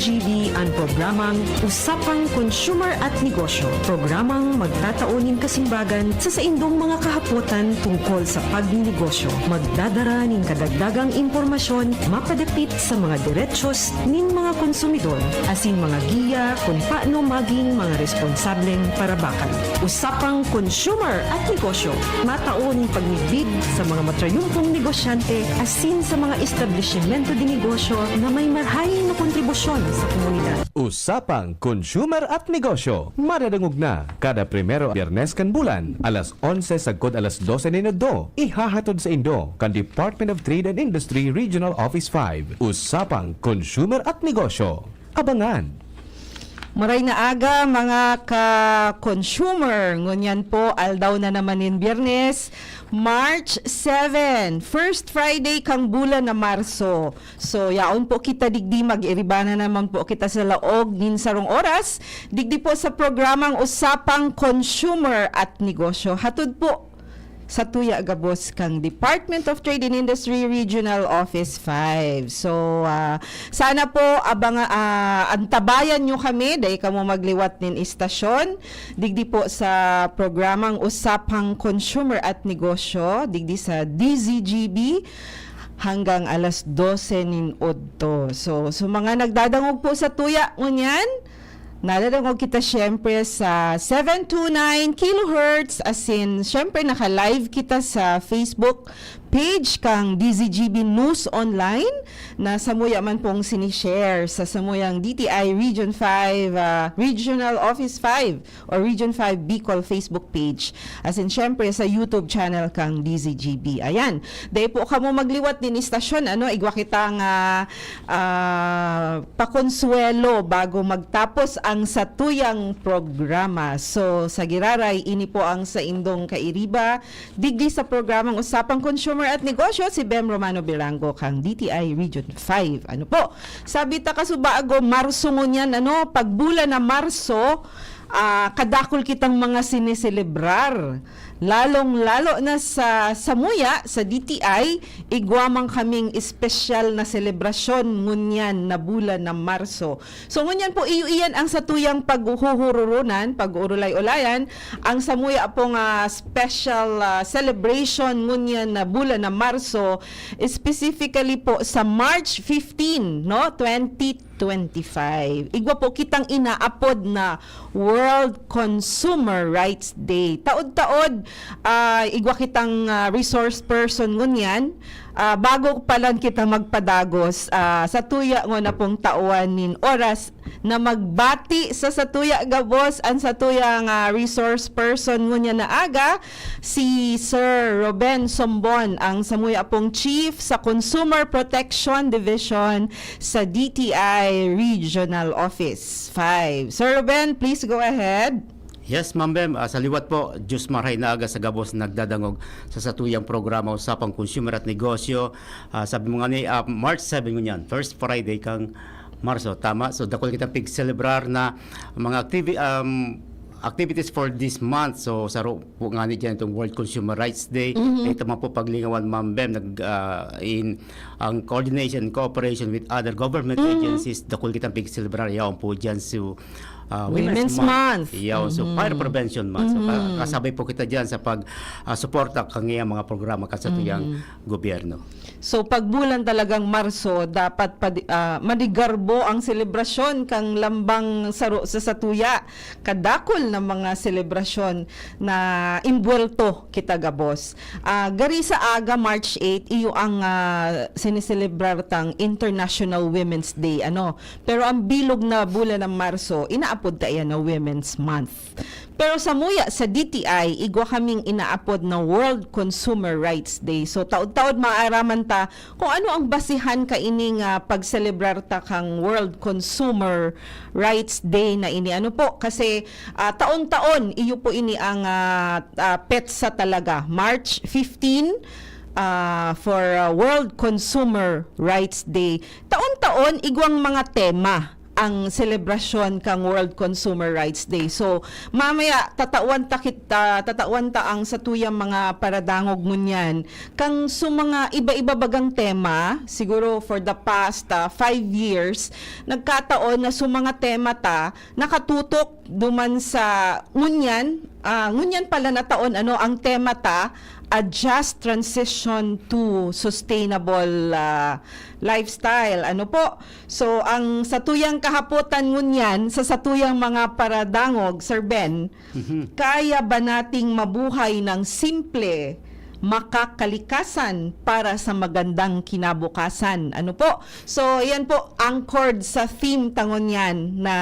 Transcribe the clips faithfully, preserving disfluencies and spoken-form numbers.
T V an programang Usapang Consumer at Negosyo, programang magtatao nin kasimbagan sa saindong mga kahapotan tungkol sa pagninegosyo. Magdadara nin kadagdagang impormasyon mapadapit sa mga derechos nin mga konsumidor, asin mga giya kun paano maging mga responsableng parabakan. Usapang Consumer at Negosyo, matao nin pagmidbid sa mga matrayumpong negosyante asin sa mga establisimento de negosyo na may marahay na kontribusyon sa komunidad. Usapang Consumer at Negosyo, madadangog na kada primero Biyernes kan bulan, alas onse sagkod alas dose nin udto, ihahatod saindo kan Department of Trade and Industry Regional Office five. Usapang Consumer at Negosyo. Abangan! Maray na aga, mga ka-consumer. Ngunyan po, aldaw na naman nin Biyernes, March seven, first Friday kang bulan na Marso. So, yaon po kita digdi, mag-iriba na naman po kita sa laog nin sarong oras. Digdi po sa programang Usapang Consumer at Negosyo. Hatod po sa tuya gabos kang Department of Trade and Industry Regional Office five. So, ah, sana po abang, ah, antabayan nyo kami, dai kamo magliwat nin istasyon. Digdi po sa programang Usapang Consumer at Negosyo, digdi sa D Z G B, hanggang alas dose nin udto. So, so mga nagdadangog po sa tuya ngunyan, nadadangog kita siyempre sa seven two nine kilohertz, asin siyempre naka-live kita sa Facebook page kang D Z G B News Online na samuya man pong sinishare sa samuyang D T I Region five, ah, Regional Office five o Region five Bicol Facebook page. Asin siyempre sa YouTube channel kang D Z G B. Ayan, dai po kamo magliwat nin istasyon, ano, igwa kitang, ah, ah, pakonsuwelo bago magtapos ang satuyang programa. So, sa giraray, ini po ang saindong kairiba digdi sa programang Usapang Consumer at Negosyo, si Bem Romano Birango kang D T I Region five. Ano po? Sabi ta kasubago, Marso ngunyan, ano, pag bulan na Marso, ah, kadakul kitang mga sineselebrar. Lalong-lalo na sa samuya, sa D T I, igwa man kaming espesyal na selebrasyon ngunyan na bulan na Marso. So, ngunyan po, iyo iyan ang satuyang paghuhururunan, pag-uurulay-ulayan, ang samuya pong, ah, special, ah, celebration ngunyan na bulan na Marso, specifically po sa March fifteen, no, twenty twenty-five. Igwa po kitang inaapod na World Consumer Rights Day. Taod-taod, ah, igwa kitang, ah, resource person ngunyan. Ah, bago pa lang kita magpadagos, ah, sa tuya ngo na pong tawan nin oras na magbati sa satuya gabos, ang satuyang, ah, resource person ngunyan na aga, si Sir Ruben Sombon, ang samuya pong chief sa Consumer Protection Division sa D T I Regional Office five. Sir Ruben, please go ahead. Yes, Ma'am Bem. Ah, sa liwat po, Diyos marhay na aga sa gabos nagdadangog sa satuyang programa Usapang Consumer at Negosyo. Ah, sabi mo nga ni, ah, March seven ngunyan, first Friday kang Marso, tama? So, dakul kitang pig-celebrar na mga activi-, um, activities for this month. So, saro po nga ni dyan itong World Consumer Rights Day. Mhm. Ito man po paglingawan, Ma'am Bem, nag, ah, in ang coordination and cooperation with other government Mhm. agencies, dakul kitang pig-celebrar. Yaon po dyan, so, ah, Women's Women's Month. Month. Yaon, so, Mhm. Fire Prevention Month. So, ka-, Mhm. kasabay po kita dyan sa pag, ah, suporta kang iyang mga programa kan satuyang Mhm. gobyerno. So, pag bulan talagang Marso, dapat padi-, ah, manigarbo ang selebrasyon kang lambang saro sa satuya. Kadakul na mga selebrasyon na imbuwelto kita gabos. Ah, gari sa aga, March eight, iyo ang, ah, sineselebrar tang International Women's Day, ano. Pero ang bilog na bulan ng Marso, inaapod ta iyan na Women's Month. Pero samuya sa D T I, igwa kaming inaapod na World Consumer Rights Day. So, taod-taod maaraman ta kung ano ang basihan kaining, ah, pagselebrar ta kang World Consumer Rights Day na ini. Ano po? Kasi, ah, taon-taon, iyo po ini ang, ah, ah, petsa talaga. March fifteen, ah, for, ah, World Consumer Rights Day. Taon-taon, igwang mga tema ang selebrasyon kang World Consumer Rights Day. So, mamaya tatawan ta kita, tatawan ta ang satuyang mga paradangog ngunyan kang sa mga iba-iba bagang tema. Siguro for the past, ah, five years, nagkataon na sa mga tema ta nakatutok duman sa ngunyan, ah, ngunyan pala na taon, ano, ang tema ta, a just transition to sustainable, ah, lifestyle. Ano po? So, ang satuyang kahapotan ngunyan sa satuyang mga paradangog, Sir Ben, Mhm. kaya ba nating mabuhay ng simple, makakalikasan para sa magandang kinabukasan? Ano po? So, yan po, anchored sa theme ta ngunyan na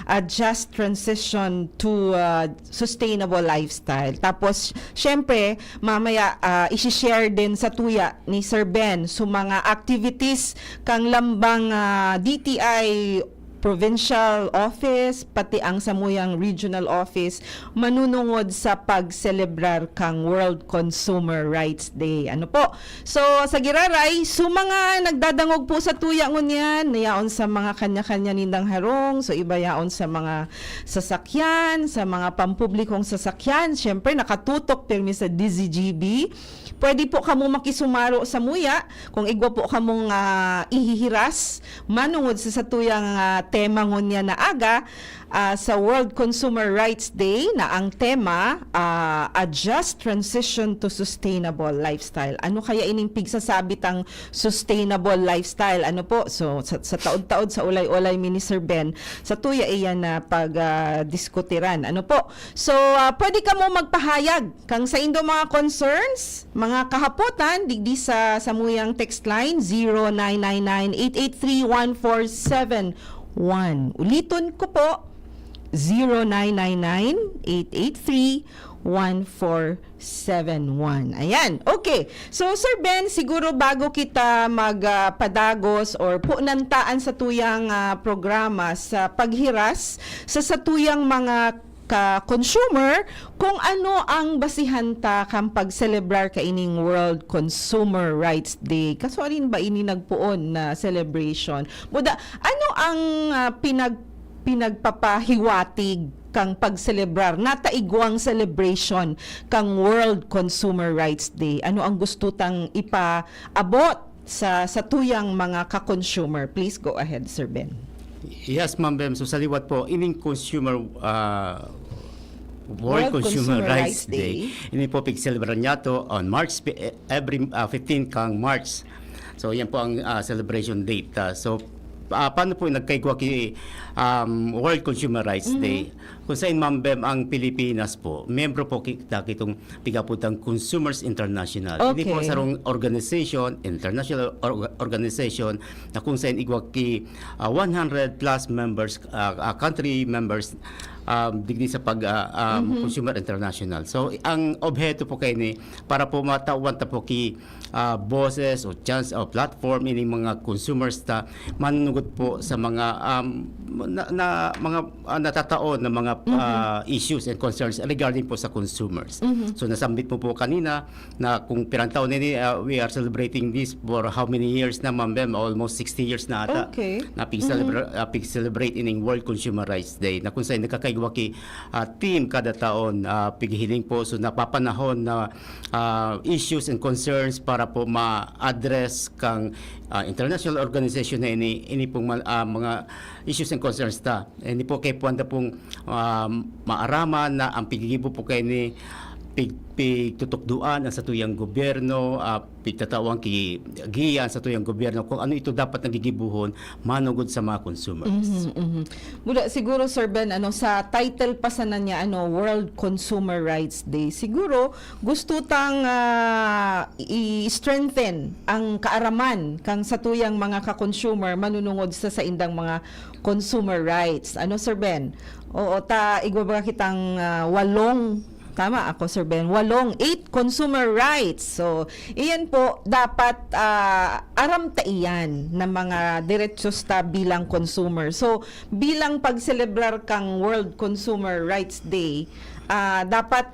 a just transition to, ah, sustainable lifestyle. Tapos, syempre, mamaya, ah, isi-share din sa tuya ni Sir Ben so mga activities kang lambang, ah, D T I provincial office, pati ang samuyang regional office, manunungod sa pagselebrar kang World Consumer Rights Day. Ano po? So, sa giraray, so mga nagdadangog po sa tuya ngunyan, na yaon sa mga kanya-kanya nindang harong, so iba yaon sa mga sasakyan, sa mga pampublikong sasakyan, syempre nakatutok pirmi sa D Z G B. Pwede po kamo makisumaro sa muya kung igwa po kamong, ah, ihihiras manungod sa satuyang, ah, tema ngunyan na aga, ah, sa World Consumer Rights Day na ang tema, ah, a just transition to sustainable lifestyle. Ano kaya ining pigsasabi tang sustainable lifestyle? Ano po? So, sa, sa taod-taod, sa ulay-ulay, Minister Ben, sa tuya iyan na pag, ah, diskutiran. Ano po? So, ah, pwede kamo magpahayag kang saindo mga concerns, mga kahapotan, digdi sa samuyang text line, zero nine nine nine, eight eight three, one four seven one. Uliton ko po, zero nine nine nine, eight eight three, one four seven one. Ayan. Okay. So, Sir Ben, siguro bago kita mag, ah, padagos or punantaan sa tuyang, ah, programa sa paghiras sa satuyang mga ka-consumer, kung ano ang basihan ta kan pagselebrar kaining World Consumer Rights Day. Kasuarin ba ini nagpoon na celebration? Buda, ano ang, ah, pinag-, pinagpapahiwatig kang pagselebrar, nata igwang celebration kang World Consumer Rights Day? Ano ang gusto tang ipaabot sa, sa tuyang mga ka-consumer? Please go ahead, Sir Ben. Yes, Ma'am Bem. So, sa liwat po, ining consumer, ah, World World Consumer Consumer Rights Rights Day, Day. Ini po, pigselebran niya to on March pi-, eh, every, ah, fifteen kang March. So, yan po ang, ah, celebration date. Ah, so, ah, paano po nagkaigwa ki, um, World Consumer Rights Mhm. Day? Kung saan, Ma'am Bem, ang Pilipinas po, miyembro po kita kitong pigaputang Consumers International. Ini po Okay. sarong organization, international org-, organization na kung saan igwa ki, ah, one hundred plus members, ah, ah, country members, um, digdi sa pag, ah, um, Mhm. Consumer International. So, ang obheto po kaini para po matawan ta po ki, ah, boses o chance o platform ining mga consumers ta manunugod po sa mga, um, na, na mga, ah, natataon na mga, Mhm. ah, issues and concerns regarding po sa consumers. Mhm. So, nasambit mo po kanina na kung pirang taon nini, ah, we are celebrating this for how many years na, Ma'am Bem? Almost sixty years na ata Okay. na pig-celebra-, Mhm. ah, pig-celebrate ining World Consumer Rights Day, na kung saan nagkakaigwa ki, ah, team kada taon, ah, pighihiling po. So, napapanahon na, ah, issues and concerns para po ma-address kang, ah, international organization na ini, ini pong ma-, ah, mga issues and concerns ta. Ini po kay puwanta pong, ah, maaraman na ang piggigibo po kaini pig-, pigtutukdoan ang satuyang gobyerno, ah, pigtatawan ki giya ang satuyang gobyerno kung ano ito dapat na gigibohon manugod sa mga consumers. Mhm, mhm. Buda, siguro, Sir Ben, ano, sa title pa sana niya, ano, World Consumer Rights Day. Siguro, gusto tang, ah, i-strengthen ang kaaraman kang satuyang mga ka-consumer manunungod sa saindang mga consumer rights. Ano, Sir Ben? Oo, ta, igwa baga kitang, ah, walong, tama ako, Sir Ben? Walong, eight consumer rights. So, iyan po, dapat, ah, aram ta iyan na mga derechos ta bilang consumer. So, bilang pagselebrar kang World Consumer Rights Day, ah, dapat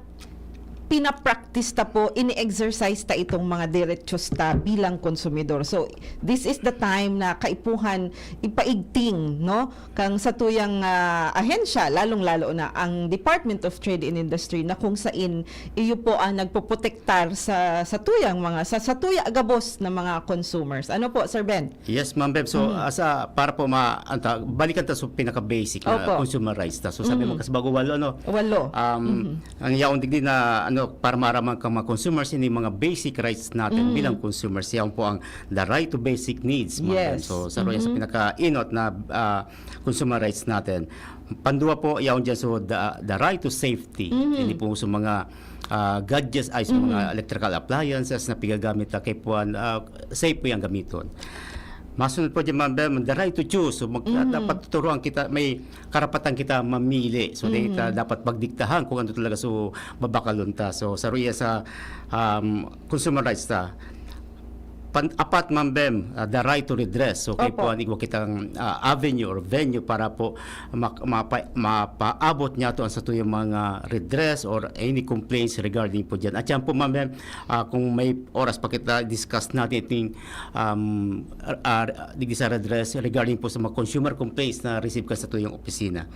pinapractice ta po, ini-exercise ta itong mga derechos ta bilang konsumidor. So, this is the time na kaipuhan ipaigting, no, kang satuyang, ah, ahensya, lalong-lalo na ang Department of Trade and Industry, na kung sain iyo po ang nagpoprotektar sa satuyang mga, sa, satuya gabos na mga consumers. Ano po, Sir Ben? Yes, Ma'am Bev. So, Mm. as a, para po ma-, anta, balikan ta sa pinaka-basic na Opo. consumer rights ta. So, sabi Mm. mo, kasi bago walo, ano? Walo. Um, Mhm. ang yaon digdi na, ano, para maaraman kang mga consumers, ini mga basic rights natin Mm. bilang consumers. Yaon po ang the right to basic needs, Ma'am Bev. Yes. So, sa, sa Mhm. pinaka-inot na, ah, consumer rights natin. Pandua po, yaon dyan, so, the, the right to safety. Mhm. Ini po sa mga, ah, gadgets, ay, sa mga Mhm. electrical appliances na pigagamit na kay puan, ah, safe po yung gamiton. Masunod po dyan, Ma'am Bem, the right to choose. So, mag-, Mhm. dapat tuturuan kita, may karapatan kita mamili. So, di ta Mhm. dapat pagdiktahan kung ano talaga so babakalon ta. So, saruya sa, um, consumer rights ta. Pan-, apat, Ma'am Bem, ah, the right to redress. So, kay Opo. po, igwa kitang, ah, avenue or venue para po mak-, mapa-, mapaabot niya to ang satuyang mga redress or any complaints regarding po dyan. At yan po, Ma'am Bem, ah, kung may oras pa kita, discuss natin iting, um, ar-, ar-, digdi sa redress regarding po sa mga consumer complaints na receive ka sa tuyong opisina.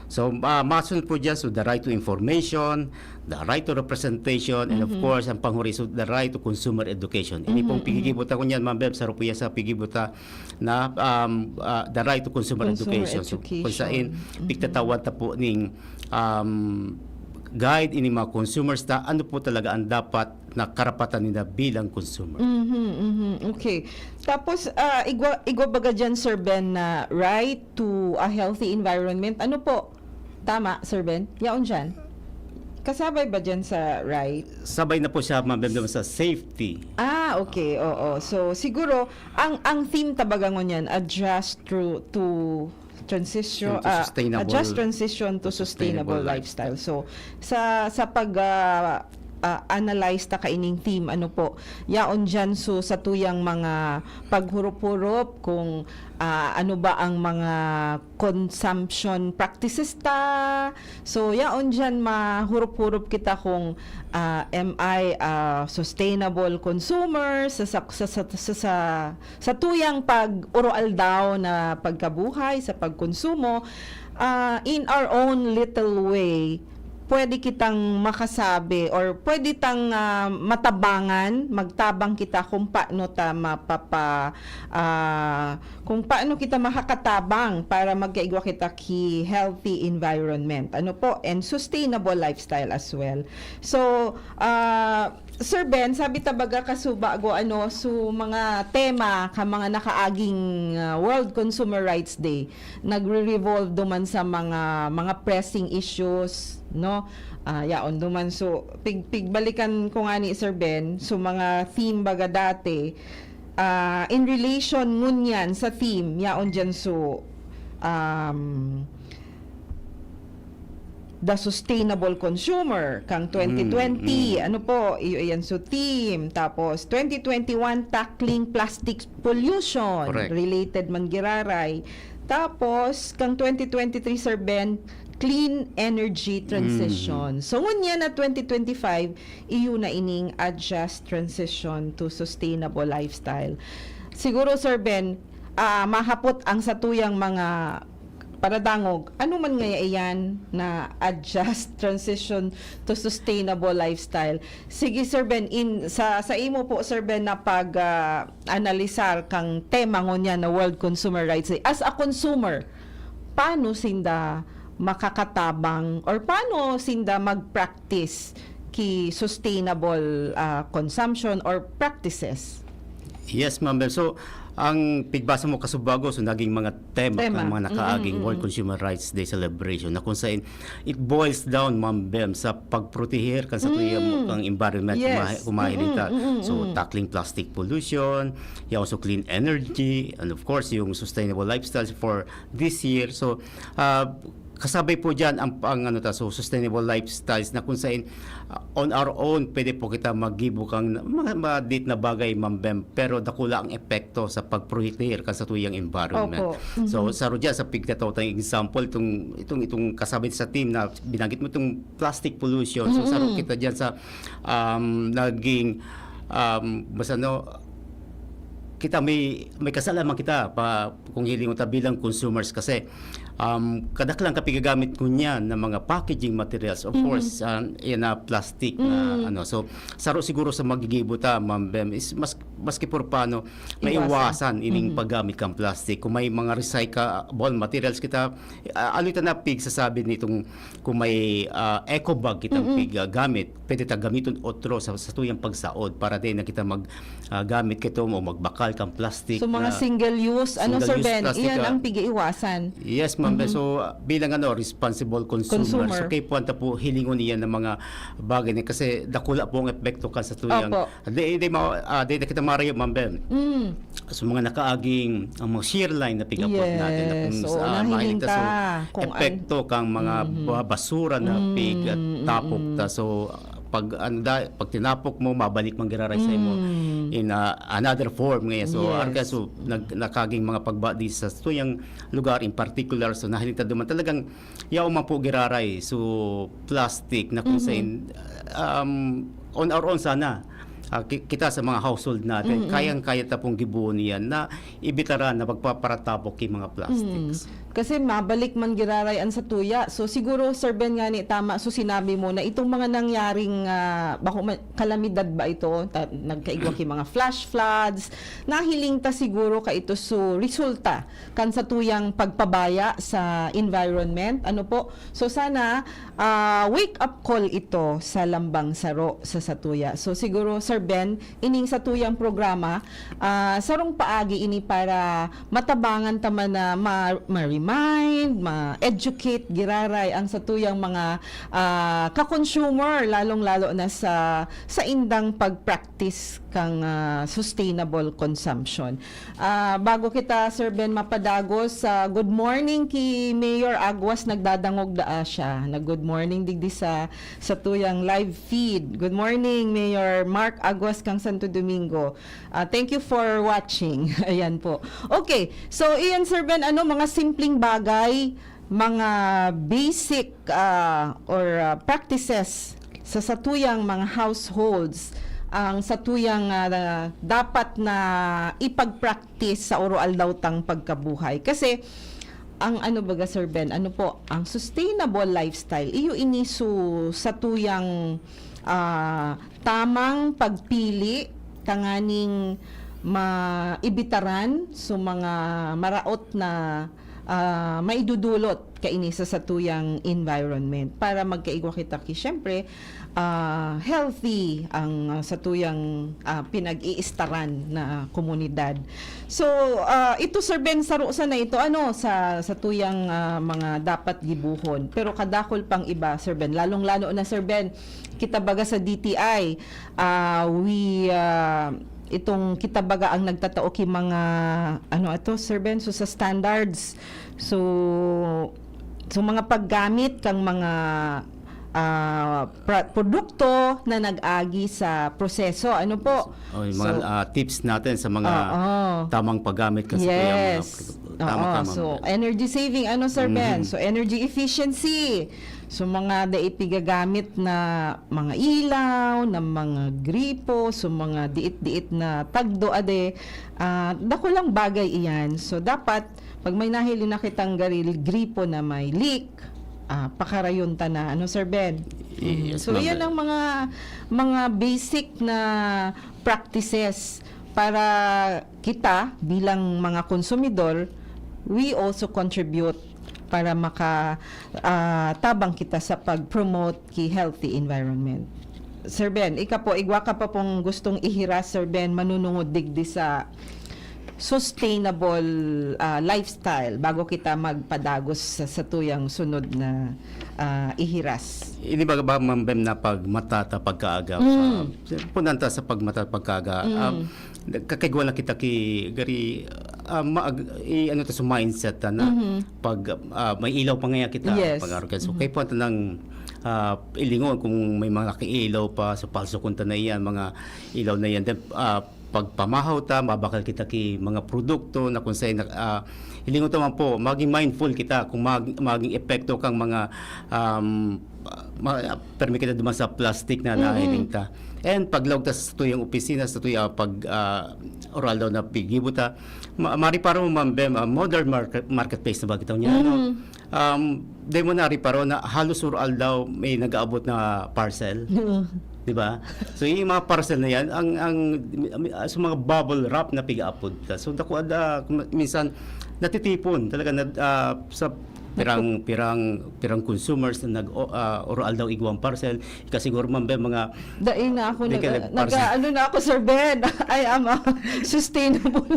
So, ah, masunod po dyan, so the right to information, the right to representation, and of Mhm. course, ang panghuri, so the right to consumer education. Ini pong Mhm, mhm. pigigibo ta ko niyan, Ma'am Bem, sa rupiya sa pigigibo ta na, um, ah, the right to consumer Consumer education. So, kung education. sain, Mhm. pigtatawad ta po ning, um, guide ini mga consumers ta, ano po talaga ang dapat na karapatan nila bilang consumer. Mhm, mhm. Okay. Tapos, ah, igwa, igwa baga dyan, Sir Ben, na right to a healthy environment. Ano po? Tama, Sir Ben? Yaon dyan? Kasabay ba dyan sa right? Sabay na po siya, Ma'am Bem, sa safety. Ah, okay. Oo. So, siguro, ang, ang theme tabaga ngunyan, adjust to, to transition, To ah, sustainable, adjust transition to to sustainable sustainable lifestyle. lifestyle. So, sa, sa pag, ah, ah, analyze ta kaining theme, ano po, yaon dyan, so, sa tuyang mga paghurup-hurup kung, ah, ano ba ang mga consumption practices ta. So, yaon dyan, mahurup-hurup kita kung, ah, am I a sustainable consumer sa, sa, sa, sa, sa, sa, sa tuyang pag-uroaldaw na pagkabuhay, sa pagkonsumo. Ah, in our own little way, pwede kitang makasabi or pwede tang, ah, matabangan, magtabang kita kung paano ta mapapa-, ah, kung paano kita makakatabang para magkaigwa kita ki healthy environment. Ano po? And sustainable lifestyle as well. So, ah, Sir Ben, sabi ta baga kasubago, ano, so mga tema ka mga nakaaging, ah, World Consumer Rights Day, nagre-revolve duman sa mga, mga pressing issues, no? Ah, yaon duman. So, pig-, pigbalikan ko nga ni Sir Ben, so mga theme baga dati, ah, in relation ngunyan sa theme, yaon dyan, so, um, the sustainable consumer kang twenty twenty. Mm, mm. Ano po? Iyo yan, so theme. Tapos, twenty twenty-one, tackling plastic pollution. Correct. Related man giraray. Tapos, kang twenty twenty-three, Sir Ben, clean energy transition. Mm. So, ngunyan na twenty twenty-five, iyo na ining adjust transition to sustainable lifestyle. Siguro, Sir Ben, ah, mahapot ang satuyang mga paradangog, ano man ngaya iyan na adjust, transition to sustainable lifestyle? Sige, Sir Ben, in, sa, sa imo po, Sir Ben, na pag, ah, analisar kang tema ngunyan na World Consumer Rights Day, as a consumer, paano sinda makakatabang or paano sinda mag-practice ki sustainable, ah, consumption or practices? Yes, Ma'am Bem. So, ang pigbasa mo kasubago, so naging mga tema Tema. Kang mga nakaaging Mm, mm, World mm. Consumer Rights Day celebration na kung saan it boils down, Ma'am Bem, sa pagproteher kan sa tuya mo Mm. kang environment, Yes. kumahi-, kumahiling Mm, ta. mm, mm, So, mm. tackling plastic pollution, yung also clean energy, and of course, yung sustainable lifestyle for this year. So, ah, kasabay po diyan ang, ang ano ta, so sustainable lifestyles na kung saan, ah, on our own, pwede po kita maggibo kang mga, mga dit na bagay, Ma'am Bem, pero dakula ang epekto sa pagprohitir kan sa tuyang environment. Opo. So, Mhm. saro diyan sa pigtatao tayong example, itong, itong, itong kasabay sa team na binanggit mo, itong plastic pollution. So, saro Mm. kita diyan sa, um, naging, um, basta, no, kita may, may kasalanan kita pa kung hiling ta bilang consumers kasi, um, kadaklan ka pigagamit ngunyan ng mga packaging materials. Of Mhm. course, ah, yan na plastic na Mm. ano. So, saro siguro sa magigibo ta, Ma'am Bem, is mas, maski por paano, Iwasan. maiwasan ining Mhm. paggamit kang plastic. Kung may mga recyclable materials kita, ah, ano ito na pigsasabi nitong kung may, ah, eco bag kitang Mm-mm. piggamit, pwede ta gamiton otro sa, sa tuyang pagsaod para di na kita mag, ah, gamit kito o magbakal kang plastic So, mga na single use, ano, single Sir use Ben, plastic, iyan ah. ang pig-iiwasan. Yes, ma'am. Mhm. So, ah, bilang ano, responsible consumer, Consumer. so, kay puwanta po, hilingon niya ng mga bagay na kasi dakula po ang epekto kan sa tuyang Opo. Di, di ma-, ah, di na kita marayo, Ma'am Bem. Mm. So, mga nakaaging, ang mga shear line na pig-abot natin na Yes. kung Oo, sa, ah, nahiling mahilig ta ta sa kung an- epekto kang mga Mhm. ba-, basura na Mm, pig-, ah, tapok mm. ta. So, pag, ano da-, pag tinapok mo, mabalik man giraray sa imo Mm. in, ah, another form ngayon. So, Yes. arka, so, nag-, nakaging mga pagbadi sa tuyang lugar in particular. So, nahiling ta duman talagang yaon man po giraray. So, plastic na kung Mhm. sain, um, on our own sana. Ah, ki-, kita sa mga household natin, Mm-mm. kayang-kaya ta pong gibohon iyan na ibitaran na pagpaparatapok ki mga plastics. Mm. Kasi mabalik man giraray an satuya. So, siguro, Sir Ben, ngani tama so sinabi mo na itong mga nangyaring, ah, bako ma-, kalamidad ba ito? Ta-, nagkaigwa ki mga flash floods. Nahiling ta siguro ka ito so resulta kan satuyang pagpabaya sa environment. Ano po? So, sana, ah, wake up call ito sa lambang saro sa satuya. So, siguro, Sir Ben, ining satuyang programa, ah, sarong paagi ini para matabangan ta man na ma-, ma-remind, ma-educate, giraray ang satuyang mga, ah, ka-consumer, lalong-lalo na sa, sa indang pag-practice kang, ah, sustainable consumption. Ah, bago kita, Sir Ben, mapadagos, ah, good morning ki Mayor Aguas, nagdadangog daa siya. Nag-good morning digdi sa, sa tuyang live feed. Good morning, Mayor Mark Aguas kang Santo Domingo. Ah, thank you for watching. Ayan po. Okay, so iyan, Sir Ben, ano, mga simpleng bagay, mga basic, ah, or, ah, practices sa satuyang mga households ang satuyang, ah, dapat na ipag-practice sa oro-aldaw tang pagkabuhay. Kasi, ang ano baga, Sir Ben, ano po, ang sustainable lifestyle, iyo ini su-, satuyang, ah, tamang pagpili tanganing maibitaran so mga maraot na, ah, maidudulot kaini sa satuyang environment para magkaigwa kita ki, siyempre, ah, healthy ang, ah, satuyang, ah, pinag-iistaran na komunidad. So, ah, ito, Sir Ben, saro sana ito, ano, sa, satuyang, ah, mga dapat gibohon. Pero kadakul pang iba, Sir Ben, lalong-lalo na, Sir Ben, kita baga sa D T I, ah, we, ah, itong kita baga ang nagtatao ki mga, ano ato, Sir Ben? So, sa standards. So, so mga paggamit kang mga, ah, pra-, produkto na nag-agi sa proseso. Ano po? Oh, yung mga, So, ah, tips natin sa mga oo. tamang paggamit kasi kaya mga Yes. produkto. Tama Oo. ka, Ma'am So, Bel. energy saving, ano, Sir Ben? Mhm. So, energy efficiency. So, mga dai pigagamit na mga ilaw, na mga gripo, so, mga diit-diit na tagdo, ade, ah, dakulang bagay iyan. So, dapat, pag may nahiling na kitang garil, gripo na may leak, ah, pakarayon ta na. Ano, Sir Ben? Mm. Yes, So, Ma'am iyan Bel. ang mga, mga basic na practices para kita bilang mga konsumidor, we also contribute para maka, ah, tabang kita sa pag-promote ki healthy environment. Sir Ben, ika po, igwa ka pa pong gustong ihiras, Sir Ben, manunungod digdi sa sustainable, ah, lifestyle bago kita magpadagos sa, sa tuyang sunod na, ah, ihiras? Ini baga ba, Ma'am Bem, na pag mata ta pagkaaga, Mm. ah, punan ta sa pag mata pagkaaga, Mm. ah, Nagkakaigwa na kita ki gari, ah, ma-, ag-, i-, ano ta sa mindset ta na Mhm. pag, ah, may ilaw pa ngaya kita, Yes. pag-arog ka. So, Mhm. kaipuhan ta nang, ah, ilingon kung may mga nakaelaw pa, so palsukon ta na iyan, mga ilaw na iyan. Then, ah, pagpamahaw ta, mabakal kita ki mga produkto na kung saan, ah, ilingon ta man po, maging mindful kita kung mag-, maging epekto kang mga, um, ma-, permi kita duman sa plastic na Mm-mm. nahiling ta. And paglaog ta sa tuyang opisina, sa tuyang pag, ah, oral daw na pigibo ta, ma-, mariparo mo, Ma'am Bem, ah, modern market, marketplace na ba kita niya, ano? Mm. Um, di mo nariparo na halos oral daw may nag-aabot na parcel? Oo. Di ba? So, yung mga parcel na yan, ang, ang, sa mga bubble wrap na pigaapod ta. So, dako ada, minsan, natitipon talaga na, ah, sa pirang, Nagpo- pirang, pirang consumers na nag, o, ah, oral daw igwang parcel. Ikasiguro man ba mga Dai na ako, Di nag-, ka nag-, nag-parcel. Ano na ako, Sir Ben? I am a sustainable,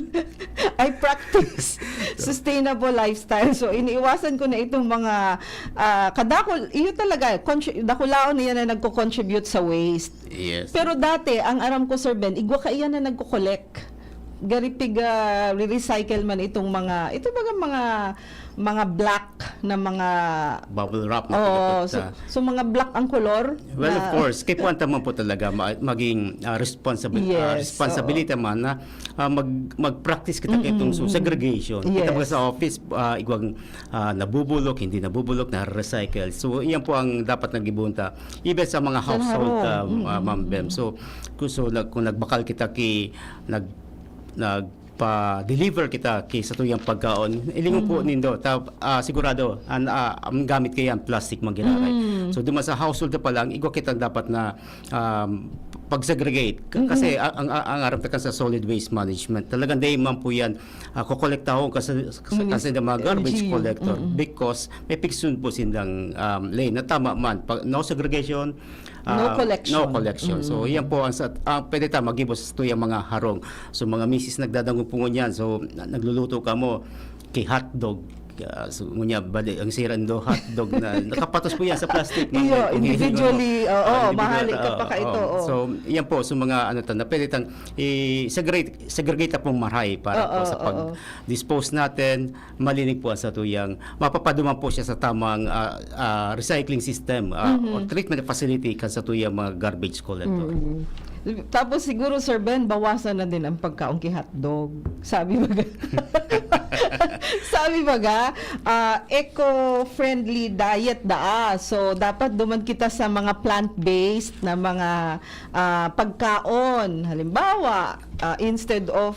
I practice sustainable lifestyle. So, iniiwasan ko na itong mga, ah, kadakul-, iyo talaga, contri-, dakulaon na yan na nagko-contribute sa waste. Yes. Pero dati, ang aram ko, Sir Ben, igwa kaiyan na nagko-collect. Gari piga re-recycle man itong mga, ito baga mga, mga black na mga Bubble wrap na Oo, pinapagta. so, so mga black ang kolor Well, na of course, kaipuhan ta man po talaga ma-, maging, ah, responsible, ah, Yes, responsibility oo. man na, ah, mag-, mag-practice kita Mm-mm, kaitong so, mm-mm. segregation. Kita Yes. mga sa office, ah, igwang, ah, nabubulok, hindi nabubulok, na-recycle. So, iyan po ang dapat nagibunta. Even sa mga Sa household, harong. ah, ah, Mm-mm, Ma'am Bem. mm-mm. So, kung, so, nag-, kung nagbakal kita ki, nag-, nagpa-deliver kita ki sa tuyang pagkaon, ilingon po Mm-hmm. nindo. Ta-, ah, sigurado, an-, ah, ang gamit kaya ang plastic man giraray. Mm. So, duman sa household pa lang, igwa kitang dapat na, um, pag-segregate. K-, kasi Mm-mm. a-, ang, ang, ang aram ta kan sa solid waste management, talagang dai man po yan, ah, kokolektahon kasi, kasi, Munis-, kasi ng mga garbage L G U. collector Mm-mm. because may fiksun po sindang, um, lane na tama man. Pag, no segregation, No ah, collection. no collection. So, Mm. yan po ang sa, ang pwede ta magibo sa tuyang mga harong. So, mga misis nagdadangog po ngunyan. So, na-, nagluluto ka mo, ki hotdog. Ah, so, ngunya, bali, ang sira ndo hotdog na nakapatos po yan sa plastic, mga Iyo, kung hindi, individually, ano, oo, ah, individual, mahali ka oo, pa ka ito, oo. oo. So, yan po, so mga ano ta, na pwede tang i-segregate, segregate na pong maray para Oo, po sa oo. pag-dispose natin, malinig po ang satuyang, mapapaduman po siya sa tamang, ah, ah, recycling system, ah, Mhm. or treatment facility kan satuyang mga garbage collector. Mm. Tapos siguro, Sir Ben, bawasan na din ang pagkaon ki hotdog. Sabi baga, sabi baga, ah, eco-friendly diet daa. So, dapat duman kita sa mga plant-based na mga, ah, pagkaon. Halimbawa, ah, instead of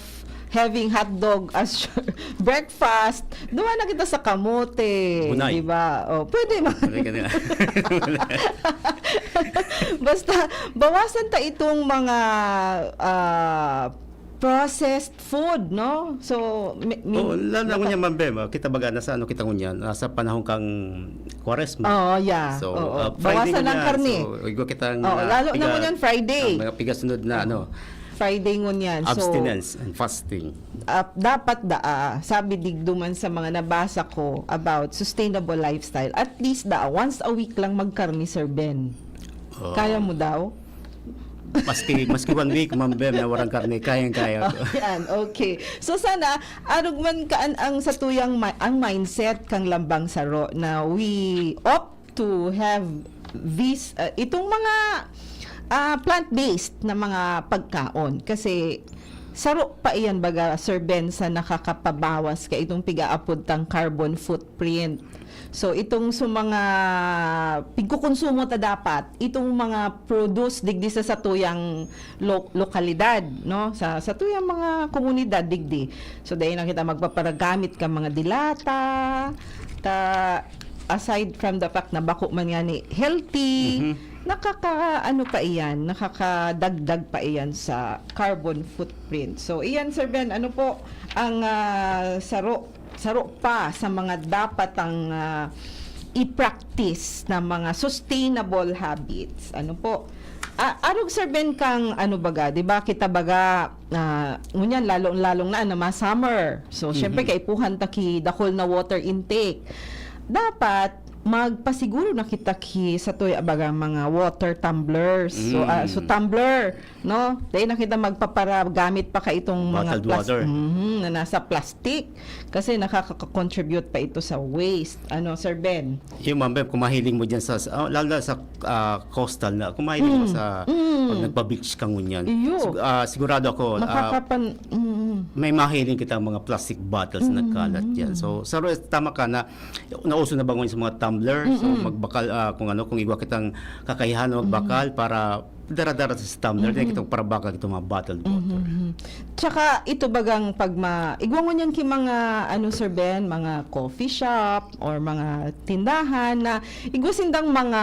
having hotdog as your breakfast, duman na kita sa kamote, Bunay. di ba? O, pwede man. Pwede ka na. Basta, bawasan ta itong mga, ah, processed food, no? So, mi-, mi-, Oo, lalo na naka- ngunyan, Ma'am Bem, ah, kita baga, nasa ano kita ngunyan, nasa panahon kang Kwaresma. Oo, yeah. So, Oo. ah, Friday Bawasan ang ngunyan. karne. So, igwa kitang, Oo, ah, lalo na piga-, ngunyan, Friday. ah, mga pigasunod na, Oo. ano, Friday ngunyan. So, Abstinence and fasting. ah, dapat daa, sabi digduman sa mga nabasa ko about sustainable lifestyle, at least daa, once a week lang magkarne, Sir Ben. Oo. Kaya mo daw? Maski, maski one week, Ma'am Bem, na walang karne, kayang-kaya ko. Oh, yan. Okay. So, sana, arog man ka an-, ang satuyang ma-, ang mindset kang lambang saro na we opt to have this, uh, itong mga, ah, plant-based na mga pagkaon. Kasi, saro pa iyan, baga, Sir Ben, sa nakakapabawas ka itong piga-apod tang carbon footprint. So, itong sa mga pigkukonsumo ta dapat, itong mga produce digdi sa satuyang lo-, lokalidad, no? Sa, satuyang mga komunidad digdi. So, dahil na kita magpaparagamit ka mga dilata, ta, aside from the fact na bako man nga ni healthy, Mhm. nakaka-, ano pa iyan, nakakadagdag pa iyan sa carbon footprint. So, iyan, Sir Ben, ano po ang, ah, saro saro pa sa mga dapat ang, ah, i-practice na mga sustainable habits. Ano po? Ah, arog, Sir Ben, kang ano baga, di ba, kita baga, ah, ngunyan, lalong-lalong na, na mga summer. So, syempre, Mhm. kaipuhan ta ki dakul na water intake. Dapat, magpasiguro na kita ki satoy, baga, mga water tumblers. So, ah, so Mm. tumbler, no? Dai na kita magpaparagamit pa kaitong mga Bottled plas-, water. Mhm, na nasa plastic. Kasi nakaka-contribute pa ito sa waste. Ano, Sir Ben? Yung, Ma'am Beb, kung mahiling mo dyan sa, sa, oh, lalo na sa, ah, coastal na, kung mahiling mo Mm. sa, Mm. pag nagpa-beach ka ngunyan. Iyo. Sig-, ah, sigurado ako, ah, Makakapan-, mm. may mahiling kita mga plastic bottles na Mm. nagkalat dyan. So, sa ro-, tama ka na, nauso na ba ngayon sa mga tumbler? So, Mm-mm. magbakal, ah, kung ano, kung igwa kitang kakayahan na magbakal Mm. para dara-dara sa tumbler, Mm-mm. dai kitang parabakal itong mga bottled water. Mm-hmm. Tsaka, ito bagang pag ma-, igwa ngunyan ki mga, ano, Sir Ben, mga coffee shop or mga tindahan na igwa sindang mga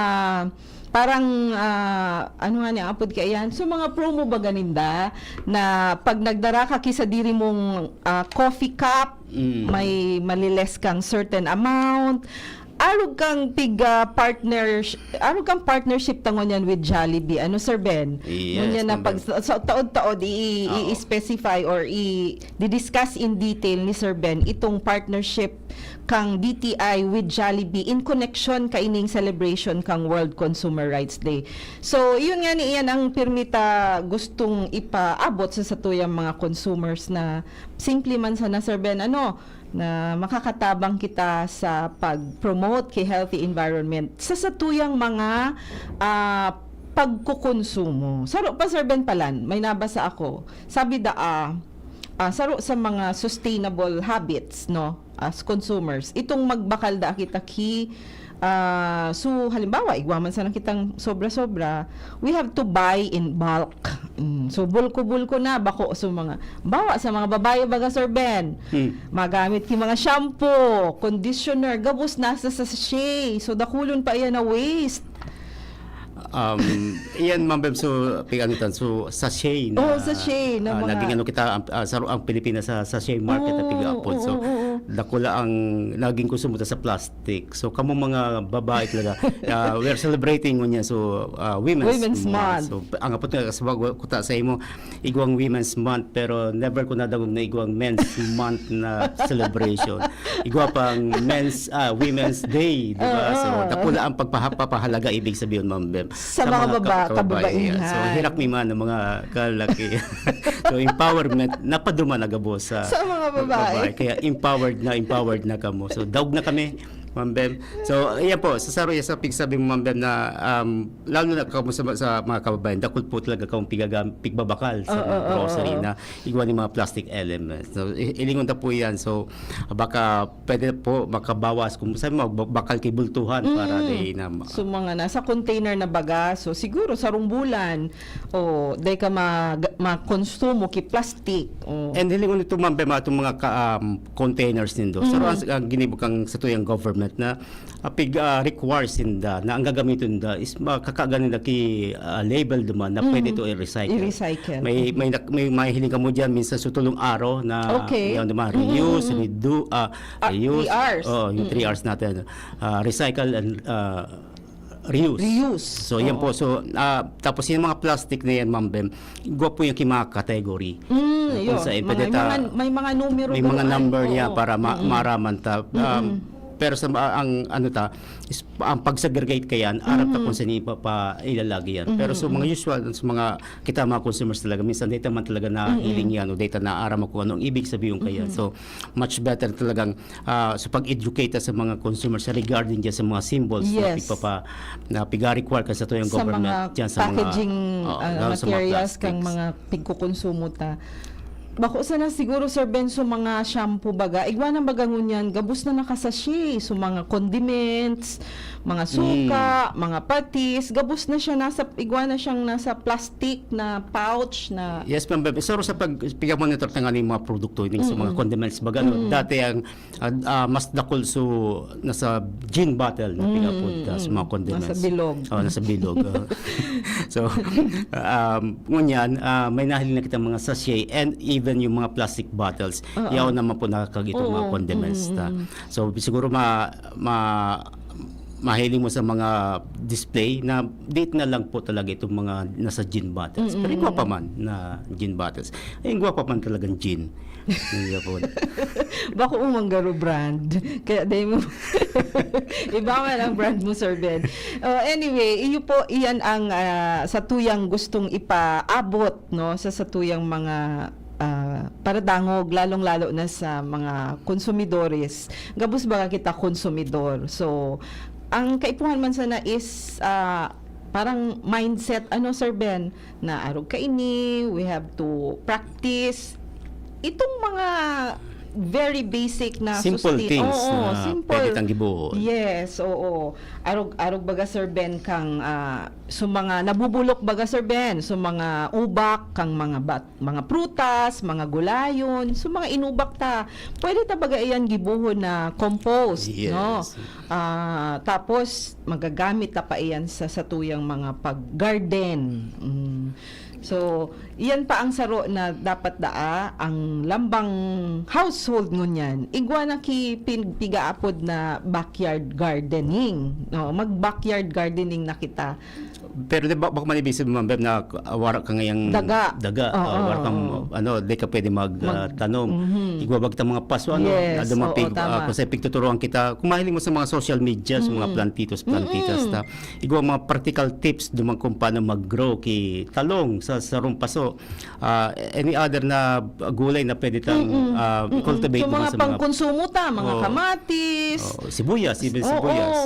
parang, ah, ano nga ni apod kaiyan? So, mga promo baga ninda na pag nagdara ka ki sadiri mong, ah, coffee cup, Mm. may maliles kang certain amount. Arog kang pig, ah, partners-, arog kang partnership ta ngunyan with Jollibee. Ano, Sir Ben? Yes, Ngunyan na Ma'am pag Ben. sa, sa taod-taod, i-, i-, Oo. i-specify or i-, di-discuss in detail ni Sir Ben itong partnership kang D T I with Jollibee in connection kaining celebration kang World Consumer Rights Day. So, yun nga ni iyan ang pirmi ta gustong ipaabot sa satuyang mga consumers na simple man sana, Sir Ben, ano, na makakatabang kita sa pag-promote ki healthy environment sa satuyang mga, ah, pagkokonsumo. Saro pa, Sir Ben, palan, may nabasa ako. Sabi da, ah, ah, saro sa mga sustainable habits, no, as consumers, itong magbakal da kita ki, ah, so, halimbawa, igwa man sana kitang sobra-sobra, we have to buy in bulk. Mm, so, bulko-bulko na, bako, so, mga, bawa sa mga babae, baga, Sir Ben, Hmm. magamit ki mga shampoo, conditioner, gabos nasa sachet. So, dakulon pa iyan na waste. Um, iyan, Ma'am Beb, so, pig-, ano tan, so, sachet na, Oh, sachet na ah, mga naging ano kita, ang, ah, sa, ang Pilipinas sa sachet market na Oo, pig-aapod. So, oo, oo. dakula ang naging konsumo ta sa plastic. So, kamo mga babae talaga, ah, we are celebrating ngunyan. So, ah, Women's Women's Month. Month. So, ang apot nga, kasabag ko ta sa imo, igwang Women's Month, pero never ko nadangog na igwang Men's Month na celebration. Igwa pang Men's, ah, Women's Day, di ba? Oo. So, dakula ang pagpaha-, papahalaga, ibig sabihin, Ma'am Beb, Sa sa mga mga baba-, ka-, kababaihan. kababaihan. So, hirak mi man ang mga kalaki. So, empowerment, napaduman na gabos sa Sa mga mga babae. babae. Kaya empowered na, empowered na kamo. So, daog na kami, Ma'am Beb. So, ayan po, sa saro sa pigsabi mo, Ma'am Beb, na, um, lalo na kamo sa, sa mga kababayan, dakul po talaga kamo pigagam-, pigbabakal sa Oo, mga oo, grocery oo. na igwa ni mga plastic elements. So, i-, ilingon ta po yan. So, baka pwede po makabawas kung sabi mo, ba-, bakal ki bultuhan para Mm. di na ma- So, mga nasa container na baga, so siguro sarong bulan, o di ka mag-, makonsumo ki plastic. O. And hilingon ito, Ma'am Beb, itong mga ka-, um, containers nindo. Saro Mm. ang, ang ginibo kang satuyang government na, ah, pig, ah, require sinda na ang gagamiton da is makakagan nila ki, ah, label duman na pwede Mm. ito i-recycle. I-recycle. May, Mm. may nak-, may mahiling kamo diyan minsan sa tulong araw na Okay. yan naman, Mm, reuse, mm, mm. redo-, ah, Ah, reuse. three R's. Oh, yung three Mm. R's natin. Ah, recycle and, ah, reuse. Reuse. So, yan Oo. po. So, ah, tapos yung mga plastic na yan, Ma'am Beb, igwa po yung ki mga category. Mm, Ah, kung yun. saan Mga, pwede may ta-, mga, may mga numero may mga doon. number niya Oo. para ma-, Mm-mm. maaraman ta. Um, Mm-mm. pero sa ma-, ang ano ta, is, ang pag-segregate kayan, aram ta Mm-hmm. kung saan ipa-, pa-, ilalagay yan. Pero Mm-hmm. sa mga usual, sa mga, kita mga consumers talaga, minsan data man talaga na Mm-hmm. healing yan o data na aram mo kung anong ibig sabihin kaya. Mm-hmm. So, much better talagang, ah, sa pag-educate sa mga consumers regarding dyan sa mga symbols na Yes. pigpapa-, na piga-require ka sa tuyang Sa government mga dyan sa mga, packaging, oo, ah, lalo sa mga materials kang plastics. mga pigkukonsumo ta. Bako sana siguro, Sir Ben, so mga shampoo baga, igwa na baga ngunyan, gabos na nakasachet. So mga condiments, mga suka, Mm. mga patis, gabos na siya nasa, igwa na siyang nasa plastic na pouch na Yes, Ma'am Beb. So, sa pag-, pag-monitor ta nga ning mga produkto, ning sa mga Mm-mm. condiments baga, no? Mm. Dati ang, ah, ah, mas dakul so nasa gin bottle na Mm, pigapod ta sa mm. mga condiments. Nasa bilog. Oh, nasa bilog, oh. So, um, ngunyan, ah, may nahiling na kitang mga sachet and even yung mga plastic bottles. Oo. Yaon naman po nakakagitong mga Oo. condiments Mm, ta. mm, mm. So, siguro ma-, ma-, mahiling mo sa mga display na date na lang po talaga itong mga nasa gin bottles. Pero Mm, igwa pa mm. man na gin bottles. Ay, igwa pa man talagang gin. Iya po. Bako mo manggaro brand. Kaya dahil mo, iba man ang brand mo, Sir Ben. Oh, anyway, iyo po, iyan ang ah, sa tuyang gustong ipaabot, no, sa sa tuyang mga ah, paradangog, lalong-lalo na sa mga konsumidores. Gabos baga kita konsumidor. So, ang kaipuhan man sana is ah, parang mindset, ano, Sir Ben, na arog kaini, we have to practice itong mga very basic na Simple sustain- things Oo, na simple. Pwede tang gibuhon. Yes, oo. Arog arog baga, Sir Ben, kang ah, so mga nabubulok baga, Sir Ben, so mga ubak kang mga bat, mga prutas, mga gulayon, so mga inubak ta. Pwede ta baga iyan gibuhon na compost, Yes. No? Ah, tapos magagamit ta pa iyan sa satuyang mga pag-garden. Mm. So, iyan pa ang saro na dapat daa ang lambang household ngunyan. Igwa na ki pin- pigaapod na backyard gardening, no? Mag backyard gardening na kita. Pero di ba, bako man ibisib, Ma'am Bev, na ah, wara ka ngayang Daga. daga, Oo, ah, wara kang, oo. Ano, di ka pwede mag, ah, Mag- tanom. Mhm. Igwa bag ta mga paso, ano, Yes, na dumapig, oo, tama. Ah, kung sa pigtuturuan kita, kung mahiling mo sa mga social media, sa mga Mm. plantitos, plantitas, Mm-mm. ta, igwa mga practical tips duman kung paano mag-grow ki talong sa sarong paso. Ah, any other na gulay na pwede tang Mm-mm. ah, Mm-mm. cultivate So, duman mga sa mga pangkonsumo ta, mga Oo. kamatis. Oh, sibuyas, even Oo. Sibuyas.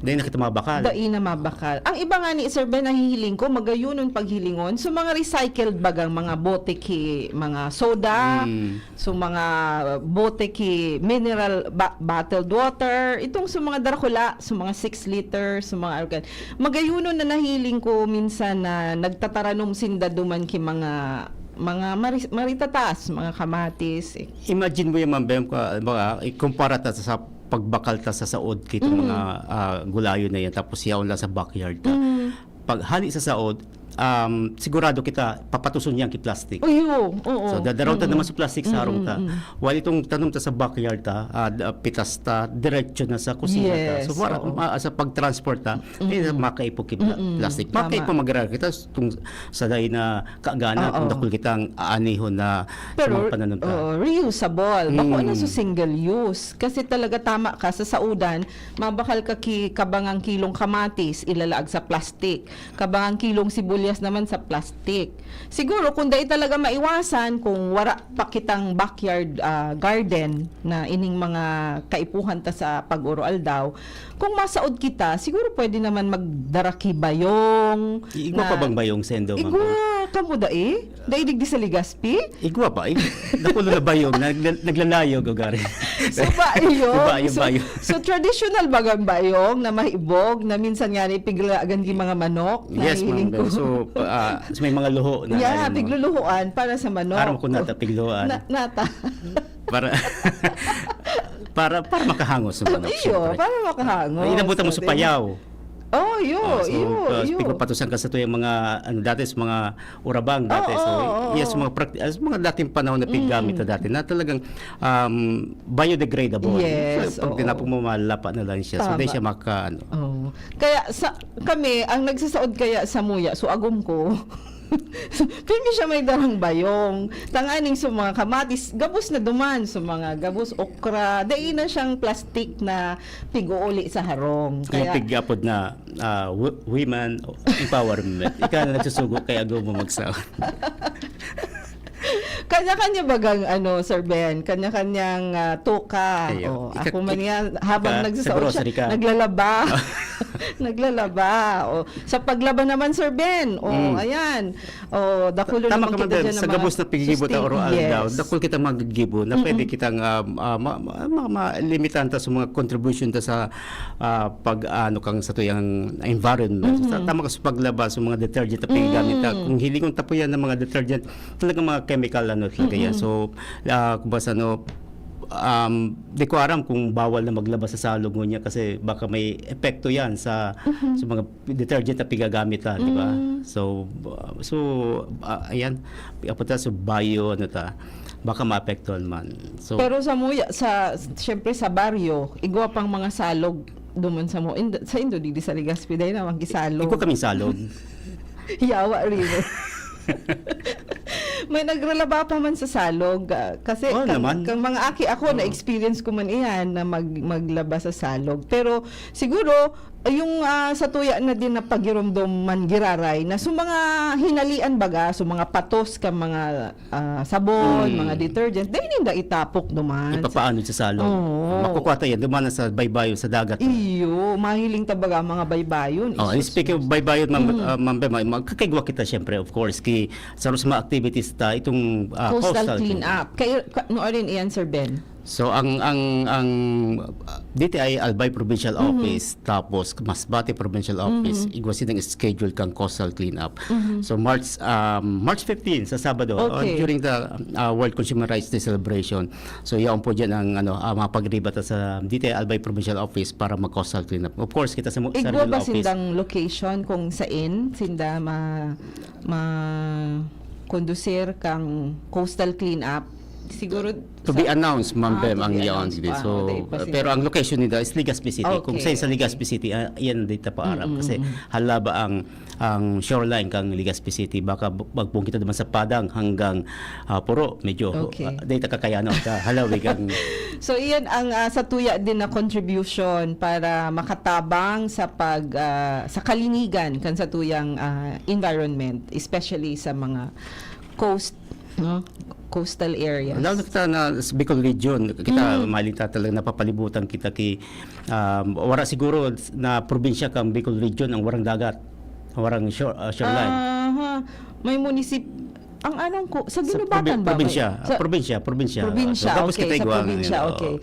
Dahil na kita mabakal. Dai na mabakal. Ang iba nga ni Sir Ben, nahihiling ko, magayunon paghilingon. So, mga recycled bagang mga bote ki, mga soda, Mm. so mga bote ki mineral ba- bottled water, itong sa mga darakula, sa mga six liter, sa mga argan. Magayunon na nahiling ko minsan na nagtataranom sinda duman ki mga mga mari- maritatas, mga kamatis. Eh. Imagine mo yan, Ma'am Bem, ka- baka ikumpara ta sa pagbakal ta sa saod kito Mm. mga ah, gulayo na yan, tapos yaon lang sa backyard ta. Mm. Pag hali sa saod, um, sigurado kita papatuson yan ki plastic. Uyo, oo. So, dadaraw ta Mm-mm. naman sa plastic sa harong ta. Mm-mm. While itong tanom ta sa backyard ta, ah, d- ah, pitas ta, diretso na sa kusina ta. Yes, So, para, oo. ma- sa pag-transport ta, Mm-mm. eh, makaipo ki pla- Mm-mm. plastic. Tama. Makaipo magra kita itong sa dahil na kaagana, Oo. kung dakul kitang aaniho na sa Pero, mga pananom ta. Oo, reusable. Bako Mm. na sa single use. Kasi talaga tama ka, sa saudan, mabakal ka ki kabangang kilong kamatis, ilalaag sa plastic. Kabangang kilong sibuyas naman sa plastic. Siguro, kung dai talaga maiwasan, kung wara pa kitang backyard ah, garden na ining mga kaipuhan ta sa pag-oro-aldaw, kung masaod kita, siguro pwede naman magdara ki bayong. Igwa na- pa bang bayong sendo, Ma'am? Igwa, kamo dai? Dai digdi sa Legazpi? Igwa pa. Ig- nakulo na bayong. Nag- naglalayog, o gari. So, bayong. Bayong, so, bayong. so, traditional bagang bayong na mahibog na minsan nga na ipiglagan ki mga manok. Yes, Nahihiling Ma'am ko. Bel. So, ah, so may mga luho na Yeah, ano, pigluluhuan para sa manok. Aram ko nata, pigluhoan. Na, nata. Para, para, para makahangos sa manok, Iyo, syempre. Para makahangos. Ay, inabutan mo sa Sabi mo. Payaw. Oh, yo, Oh, so, yo, uh, yo. Pigpapatusan ka sa tuyang mga, ano, dati sa mga urabang dati. Oo, So, oo, oo. Yes, mga, practi- as mga dating panahon na piggamit Mm. na dati na talagang um, biodegradable. Yes, So, pag oo. tinapon mo, malapa na lang siya. So, Tama. Di siya maka, ano. Oh. Kaya sa kami, ang nagsasaod kaya sa muya, so agom ko, pirmi siya may darang bayong. Tanganing sa mga kamatis, gabos na duman. Sa mga gabos, okra, dai na siyang plastic na pig-uuli sa harong. Kaya Kaya, pigapod na ah, wo- women empowerment. Ika na nagsusugo kay agaw mo magsaon. Kanya-kanya bagang, ano, Sir Ben, kanya-kanyang ah, tuka. Ayo. Oh, Ika- ako man ik- nga, habang ika- nagsasaod sa siya, grocery ka. Naglalaba. Naglalaba. Oh, sa paglaba naman, Sir Ben, oh, Mm. Ayan. Oh, dakulo Tama naman ka man kita din, dyan sa na mga gabos na pigibo ta sustain- oro aldaw, Yes. dakul kita magigibo na Mm-mm. Pwede kitang ah, ah, ma, ma, ma, ma, limitahan ta sa mga contribution ta sa ah, pag ano kang sa tuyang environment. Mm-hmm. Sa, tama ka sa paglaba sa mga detergent na pinagamit ta. Mm. Kung hilingon ta po yan ng mga detergent, talagang mga chemical ano talaga yan. Mm-mm. So, ah, kung basta ano, um, di ko aram kung bawal na maglaba sa salog ngunyan kasi baka may epekto yan sa Mm-hmm. sa mga detergent na pigagamit ta, di ba? Mm. So, uh, so uh, ayan, apunta sa bio, ano ta, baka maapektuhan man. So, Pero sa muya, sa, siyempre sa baryo, igwa pang mga salog duman sa mo. Indo, sa Indo, di, di sa Legazpi, dahil naman gisalog. Iko kaming salog. Yawa, River. May nagralaba pa man sa salog, ah, kasi Oo kang, naman. kang mga aki ako, Oo. na-experience ko man iyan na mag-, maglaba sa salog. Pero siguro, yung, ah, sa tuya na din na pagiromdom man giraray, na so mga hinalian baga, so mga patos ka mga, ah, sabon, Mm. mga detergent, dai ninda itapok duman. Ipapaano sa salog? Oo. Makukuha ta yan, duman na sa baybayon, sa dagat. Iyo, mahiling ta baga ang mga baybayon. Oh, and Isus, speaking of baybayon, Ma'am, Mm. ah, Ma'am Bema, magkakaigwa kita, syempre, of course, ki, sa mga activities ta, itong, ah, Coastal coastal clean clean-up. Kay, ka, no, arin iyan, Sir Ben? So, ang, ang, ang, ah, D T I Albay Provincial Mhm. Office, tapos Masbate Provincial Office, Mhm. igwa silang schedule kang coastal clean-up. Mhm. So, March, um, March fifteen, sa Sabado, uh, Okay. during the, uh, World Consumer Rights Day celebration. So, yaon po dyan ang, ano, ah, mga pagriba ta sa D T I Albay Provincial Office para mag-coastal clean-up. Of course, kita sa mo-, sa Igwa regional ba office. sindang location kung sain sinda ma-, ma-conducir kang coastal clean-up? Siguro To be sa announced, Ma'am Ah, Bem, to ang be yaon announced dito. pa. So, Oh, dahil pa sila. pero ang location nito is Legazpi City. Kung Okay, saan sa okay. Legazpi City, ah, yan dito pa aram. Mm, Kasi mm. halaba ang, ang shoreline kang Legazpi City. Baka bu-, magpung kita naman sa Padang hanggang, ah, Puro. Medyo, Okay. ah, dito kakayanon ka. Halawig ang So, iyan ang, ah, sa tuya din na contribution para makatabang sa pag, ah, sa kalinigan kan sa tuyang, ah, environment, especially sa mga coast, no? Coastal areas. Lalo na kita na sa Bicol Region, kita Mm. maling ta talaga napapalibutan kita ki, um, wala siguro na probinsya kang Bicol Region ang warang dagat, warang shore, ah, shoreline. Aha. May munisip-, ang anong ko, sa Sa Guinobatan probi-, ba? May probinsya, sa probinsya, probinsya. Probinsya, So, tapos okay, kita sa igwa, probinsya, ano, okay.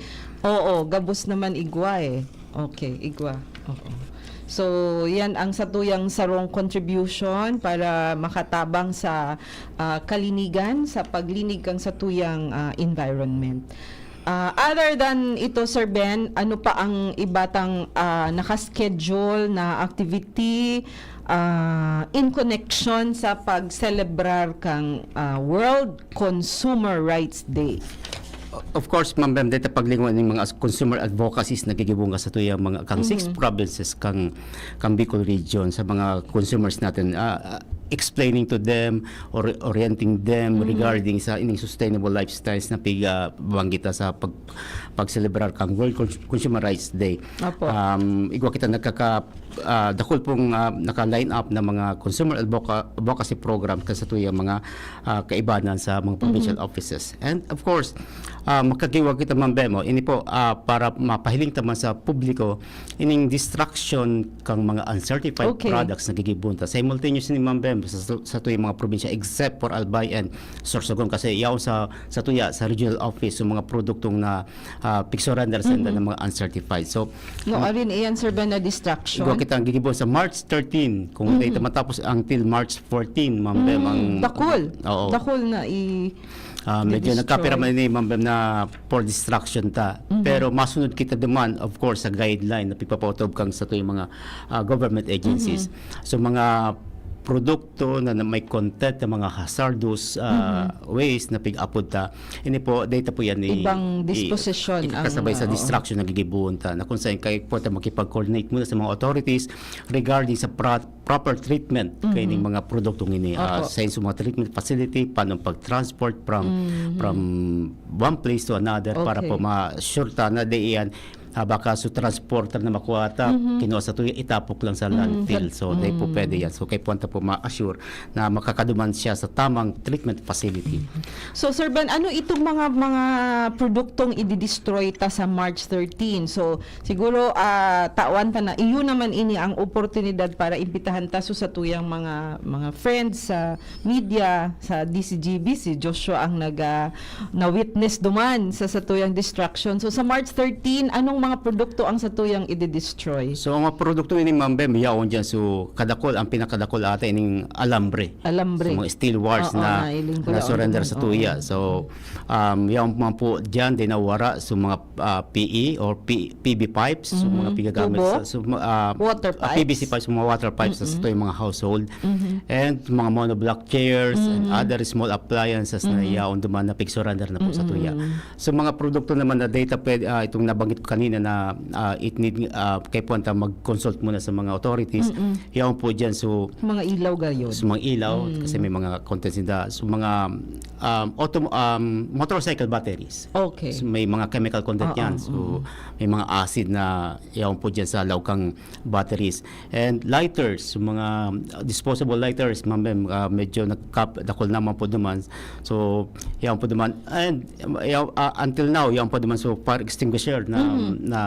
Oo, gabos naman igwa eh. Okay, igwa. Oo. So, yan ang satuyang sarong contribution para makatabang sa, ah, kalinigan, sa paglinig kang satuyang, ah, environment. Ah, other than ito, Sir Ben, ano pa ang iba tang, ah, naka-schedule na activity, ah, in connection sa pag-celebrar kang, ah, World Consumer Rights Day? Of course, Ma'am Bem, dito paglingon ning mga as-, consumer advocacies na gigibong ka sa tuyang mga kang six Mhm. provinces kang, kang Bicol Region sa mga consumers natin, ah, ah, explaining to them or orienting them Mhm. regarding sa ining sustainable lifestyles na piga banggita sa pag, pag-celebrar kang World Cons-, Consumer Rights Day. Opo. Um, igwa kita nagkaka-, ah, dakul pong, ah, naka-line up na mga consumer advoca-, advocacy program kan sa tuyang mga, ah, kaibanan sa mga provincial Mhm. offices. And of course, ah, magkagiwa kita, Ma'am Bemo, ini po, ah, para mapahiling ta man sa publiko, ining destruction kang mga uncertified Okay. products na gigibon ta. Simultaneous ni, Ma'am Bem, sa, sa tuyang mga probinsya, except for Albay and Sorsogon, kasi yaon sa, sa tuya, sa regional office, yung mga produktong na, ah, pig-surrender sa Mhm. ng mga uncertified. So, No, ang arin iyan, Sir Ben, na destruction? Igwa kita ang gigibon sa March thirteen, kung Mhm. data matapos until March fourteen, Ma'am Bem, Mm, ang dakul. Oo. Dakul na i-, Ah, medyo i-destroy. nagkapira man ini, Ma'am Bem, na for destruction ta. Mhm. Pero masunod kita duman, of course, sa guideline na pigpapautob kang sa tuyang mga, ah, government agencies. Mhm. So, mga produkto na, na may content ng mga hazardous, ah, Mhm. waste na pig-apod ta, ini po, data po yan ni Ibang i-, disposition ang, ikakasabay sa oo. destruction na gigibuon ta, na kung saan kayo po ta makipag-coordinate muna sa mga authorities regarding sa pra-, proper treatment Mhm. kaining mga produktong ini, ah, Opo. sa mga treatment facility, paano pag-transport from, Mhm. from one place to another para Okay. po ma-sure ta na di iyan, ah, baka sa transporter na makuha ta, Mhm. kinuha sa tuyo, itapok lang sa Mhm. landfill. So, di po Mhm. pwede yan. So, kay puwanta po ma-assure na makakaduman siya sa tamang treatment facility. So, Sir Ben, ano itong mga, mga produktong ididestroy ta sa March thirteen? So, siguro, ah, tawan ta na, iyo naman ini ang oportunidad para imbitahan ta so sa tuyang mga, mga friends sa media, sa D C G B, si Joshua ang nag, ah, na-witness duman sa, sa tuyang destruction. So, sa March thirteen, anong mga produkto ang sa tuyang ididestroy? So, ang mga produkto ini, Ma'am Bem, yaon dyan. So, kadakol, ang pinakadakol ata ining alambre. Alambre. So, mga steel wires Oo, na, nailing ko na lang surrender ito. sa Oo. tuya. So, um, yaon man po dyan, din nawara. So, mga, ah, P E or P-, P V pipes, so, Mhm. mga pigagamit Tubo? sa, so, ma-, ah, Water ah, P V C pipes? pipes, mga water pipes, sa Mm-mm. tuya mga household. Mhm. And mga monoblock chairs and Mm. other small appliances na Mhm. yaon duman na pig-surrender na po sa tuya. Mm-mm. So, mga produkto naman na data pwede, ah, itong nabanggit ko kanina, na, na, ah, it need, ah, kaipuhan ta mag-consult muna sa mga authorities. Mm-mm. Yaon po dyan, so, Mga ilaw gayon. sa mga ilaw, Mm. kasi may mga contents nila. So, mga, um, autom-, um, motorcycle batteries. Okay. So, may mga chemical content Oo, yan. So, mm. may mga acid na yaon po dyan sa laog kang batteries. And lighters, so mga disposable lighters, ma'am, ma'am, ah, medyo nagkap-, dakul naman po duman. So, yaon po duman. And, um, yaon, ah, until now, yaon po duman. So, fire extinguisher na, Mhm. na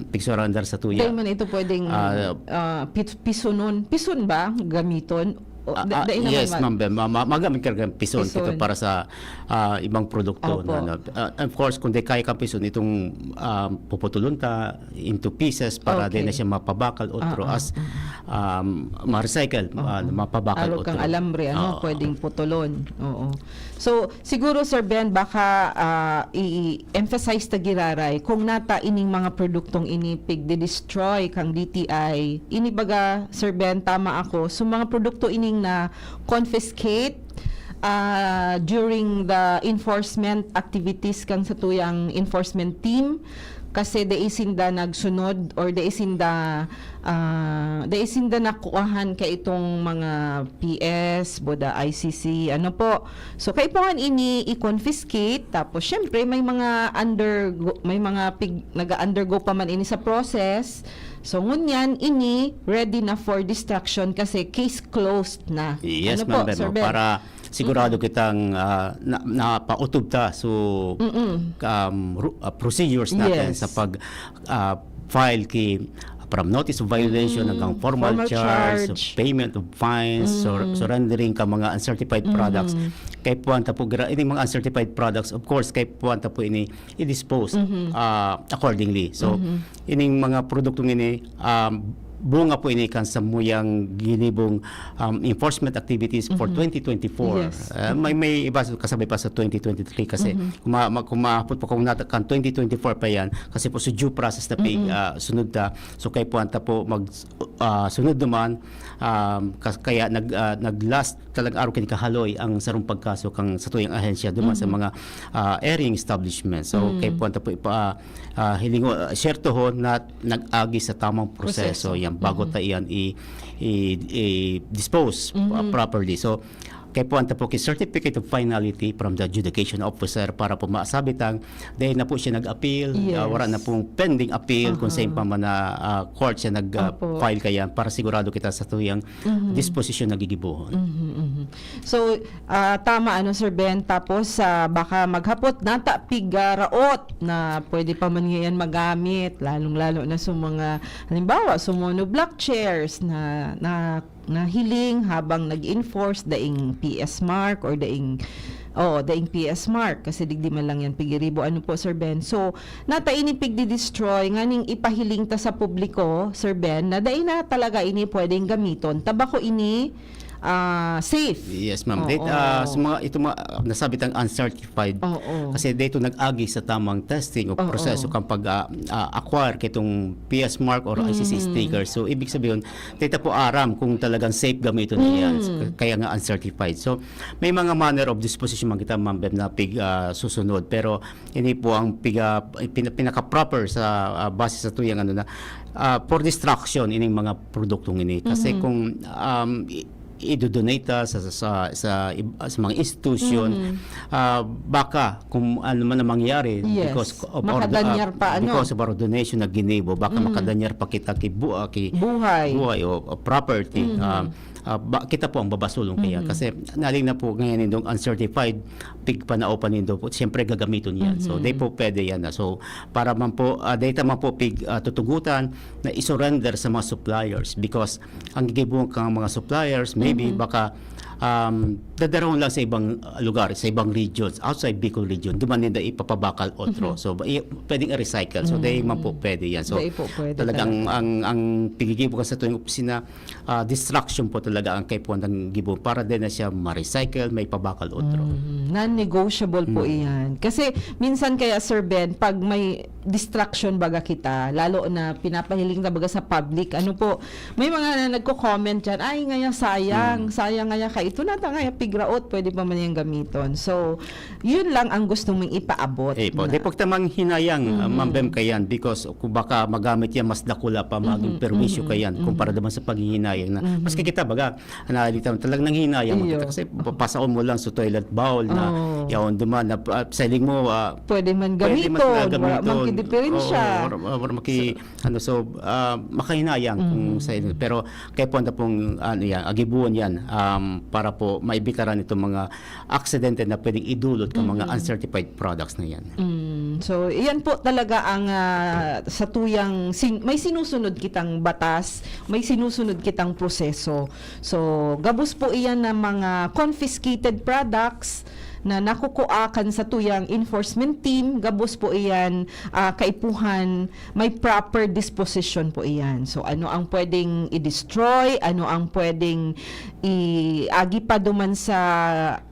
pigsurrender sa tuya. Dahil man ito pwedeng, Ah, ah, pit-, pisunon. Pison ba? Gamiton? O, Ah, da-, ah, dai naman yes, ma- ma'am, ma'am. Ma-, ma-, magamit ka ng pison, Pison. kito para sa, ah, ibang produkto Opo. na, na, ah, of course, kung di kaya kang pison, itong, ah, puputulon ta into pieces para Okay. din na siya mapabakal, otro Oo, as, oo. um, ma-recycle, Oo. ah, mapabakal, Araw kang otro. alambre, ano, Oo. pwedeng putulon. Oo. So, siguro, Sir Ben, baka, ah, i-emphasize ta giraray kung nata ining mga produktong ini pigde-destroy kang D T I. Ini baga, Sir Ben, tama ako. So, mga produkto ining na-confiscate, ah, during the enforcement activities kang satuyang enforcement team, kasi dai sinda nagsunod or dai sinda, ah, dai sinda nakuahan kaitong mga P S, boda I C C, ano po. So, kaipuhan ini i-confiscate, tapos syempre may mga undergo-, may mga pig-, nag-undergo pa man ini sa process. So, ngunyan ini ready na for destruction kasi case closed na. Yes, Ano po, Ma'am Ben, Sir no? Ben? Para sigurado Mm. kitang, ah, na, napautob ta. So, Mm-mm. um, ru-, ah, procedures natin Yes. sa pag, ah, file ki, from notice of violation Mm. hanggang formal Formal charge, charge. payment of fines, sur-, Mm. surrendering ka mga uncertified Mm. products. Kaipuhan ta po, gra-, ining mga uncertified products, of course, kaipuhan ta po ini i-dispose, Mm-hmm. ah, accordingly. So, Mm-hmm. ining mga produktong ini, um, bunga po ini kan samuyang ginibong, um, enforcement activities for Mm-hmm. twenty twenty-four. Yes. Ah, may, Mm-hmm. may iba, kasabay pa sa twenty twenty-three kasi Mm-hmm. kung ma-, ma-, kung maabot pa, kung nata-, kan twenty twenty-four pa yan, kasi po sa due process na pi-, Mm-hmm. ah, sunod ta. So, kaipuhan ta po mag, ah, sunod naman, um, kas-, kaya nag, ah, nag-last talaga araw kini kahaloy ang sarong pagkaso kang satuyang ahensya duman sa Mm-hmm. mga, ah, airing establishment. So, Mm. kaipuhan ta po ipa-, ah, hilingo, ah, siyertohon na nag-agi sa tamang proseso Proseso. yan bago Mm-hmm. ta iyan i-, i-, i-dispose, ah, Mm-hmm. properly. So, kaipuhan ta po ki certificate of finality from the adjudication officer para po masabi tang dai na po siya nag-appeal, Yes. ah, wala na pong pending appeal kung sa Aha. pa man na, ah, court siya nag, ah, Opo. file kayan para sigurado kita sa tuyang Mhm. disposisyon na gigibohon. Mhm, mhm. So, ah, tama, ano, Sir Ben, tapos, ah, baka maghapot nata pig, ah, raot na pwede pa man ngayon magamit, lalong-lalo na sa mga, halimbawa, sa monoblock chairs na, na, nahiling habang nag-enforce daing P S mark or daing, oo, daing P S mark, kasi digdi man lang yan pigiribo. Ano po, Sir Ben? So, nata ini pigdi-destroy, nganing ipahiling ta sa publiko, Sir Ben, na dai na talaga ini pwedeng gamiton. Tabako ini, ah, safe. Yes, ma'am. Oo. Dito, ah, sa mga, itong mga, ah, nasabi tang uncertified, Oo. kasi dito nag-agi sa tamang testing o Oo. proseso kang pag, ah, ah, acquire kitong P S mark or I C C Mm. sticker. So, ibig sabihin, dito po aram kung talagang safe gamiton niya. Mm. Kaya nga uncertified. So, may mga manner of disposition man kita, ma'am Beb, na pig, ah, susunod. Pero ini po ang piga-, pina-, pinaka-proper sa, ah, base sa tuyang ano na, ah, for destruction ining mga produktong ini. Kasi Mhm. kung, um, i-, idodonate ta sa, sa, sa, sa ib-, sa mga institusyon, Mhm. ah, baka kung ano man ang mangyari Yes. because of our, Makadanyar ah, pa, ano? because of our donation na ginibo, baka Mhm. makadanyar pa kita ki bu-, ah, ki Buhay. buhay o, o property. Mhm. Ah, ah, ba, kita po ang babasulon kaya. Mhm. Kasi naling na po ngayon itong uncertified, pig panao pa nindo po, siyempre gagamiton yan. So, Mhm. di po pwede yan na. So, para man po, ah, data man po pig, ah, tutugutan na isurrender sa mga suppliers because ang gigibuhon kang mga suppliers, maybe Mhm. baka, um, dadarahon lang sa ibang, ah, lugar, sa ibang regions, outside Bicol region, duman ninda ipapabakal otro. Mhm. So, ba-, i-, pwedeng i-recycle. So, di man po Mhm. pwede yan. So, Di po pwede talagang talaga. ang, ang pigigibo ka sa tuwing opisina, ah, destruction po talaga ang kaipuhan ng gibo para din na siya ma-recycle, may pabakal otro. Mm, non-negotiable po Mm. iyan. Kasi minsan kaya, Sir Ben, pag may destruction baga kita, lalo na pinapahiling na baga sa public, ano po, may mga na nagko-comment dyan, "Ay, ngaya sayang, Mm. sayang ngaya kay Ito na ta nga, pigraot, pwede pa man yang gamiton. So, yun lang ang gusto mong ipaabot. Eh po, na- di po kita manghinayang, uh, Ma'am Bem, kayan, because kung baka magamit yan, mas dakula pa maging perwisyo kayan kumpara naman sa paghihinayang na. Maski kita, baga, nalilitaw, talagang nanghihinayang man Iyo. kita kasi papasaon mo lang sa toilet bowl na Oo. yaon duman, na uh, selling mo, uh, Pwede man pwede gamiton, mas wala gagamiton. mang kidiperensya. Oo, wala, wala maki-, ano, so, ah, makahinayang kung sa inyo. Pero kaya po na pong, ano yan, agibuon yan um, para po maibikaran itong mga aksidente na pwedeng idulot ng mga uncertified products na yan. Mm, so, iyan po talaga ang ah, sa tuyang sin- may sinusunod kitang batas, may sinusunod kitang proseso. So, gabos po iyan na mga confiscated products na nakukua kan sa tuyang enforcement team, gabos po iyan ah, kaipuhan, may proper disposition po iyan. So, ano ang pwedeng i-destroy, ano ang pwedeng i-agi pa duman sa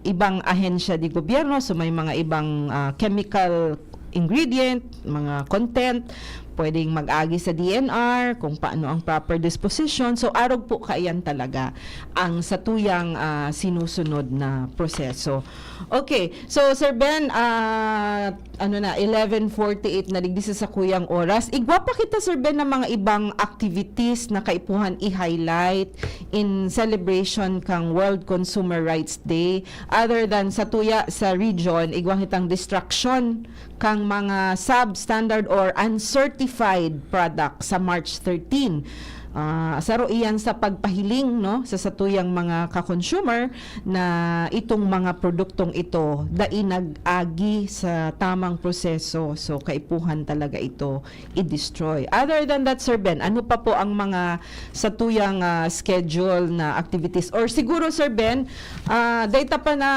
ibang ahensya de gobyerno. So, may mga ibang ah, chemical ingredient, mga content, pwedeng mag-agi sa D N R kung paano ang proper disposition. So, arog po kaiyan talaga ang sa tuyang ah, sinusunod na proseso. Okay, so Sir Ben, ah, ano na, eleven forty-eight na digdi sa sakuyang oras. Igwa pa kita, Sir Ben, ng mga ibang activities na kaipuhan i-highlight in celebration kang World Consumer Rights Day. Other than sa tuya sa region, igwa kitang destruction kang mga substandard or uncertified products sa March thirteen. Ah, saro iyan sa pagpahiling, no, sa satuyang mga ka-consumer na itong mga produktong ito dai nag-agi sa tamang proseso. So, kaipuhan talaga ito i-destroy. Other than that, Sir Ben, ano pa po ang mga satuyang ah, schedule na activities? Or siguro, Sir Ben, ah, data pa na,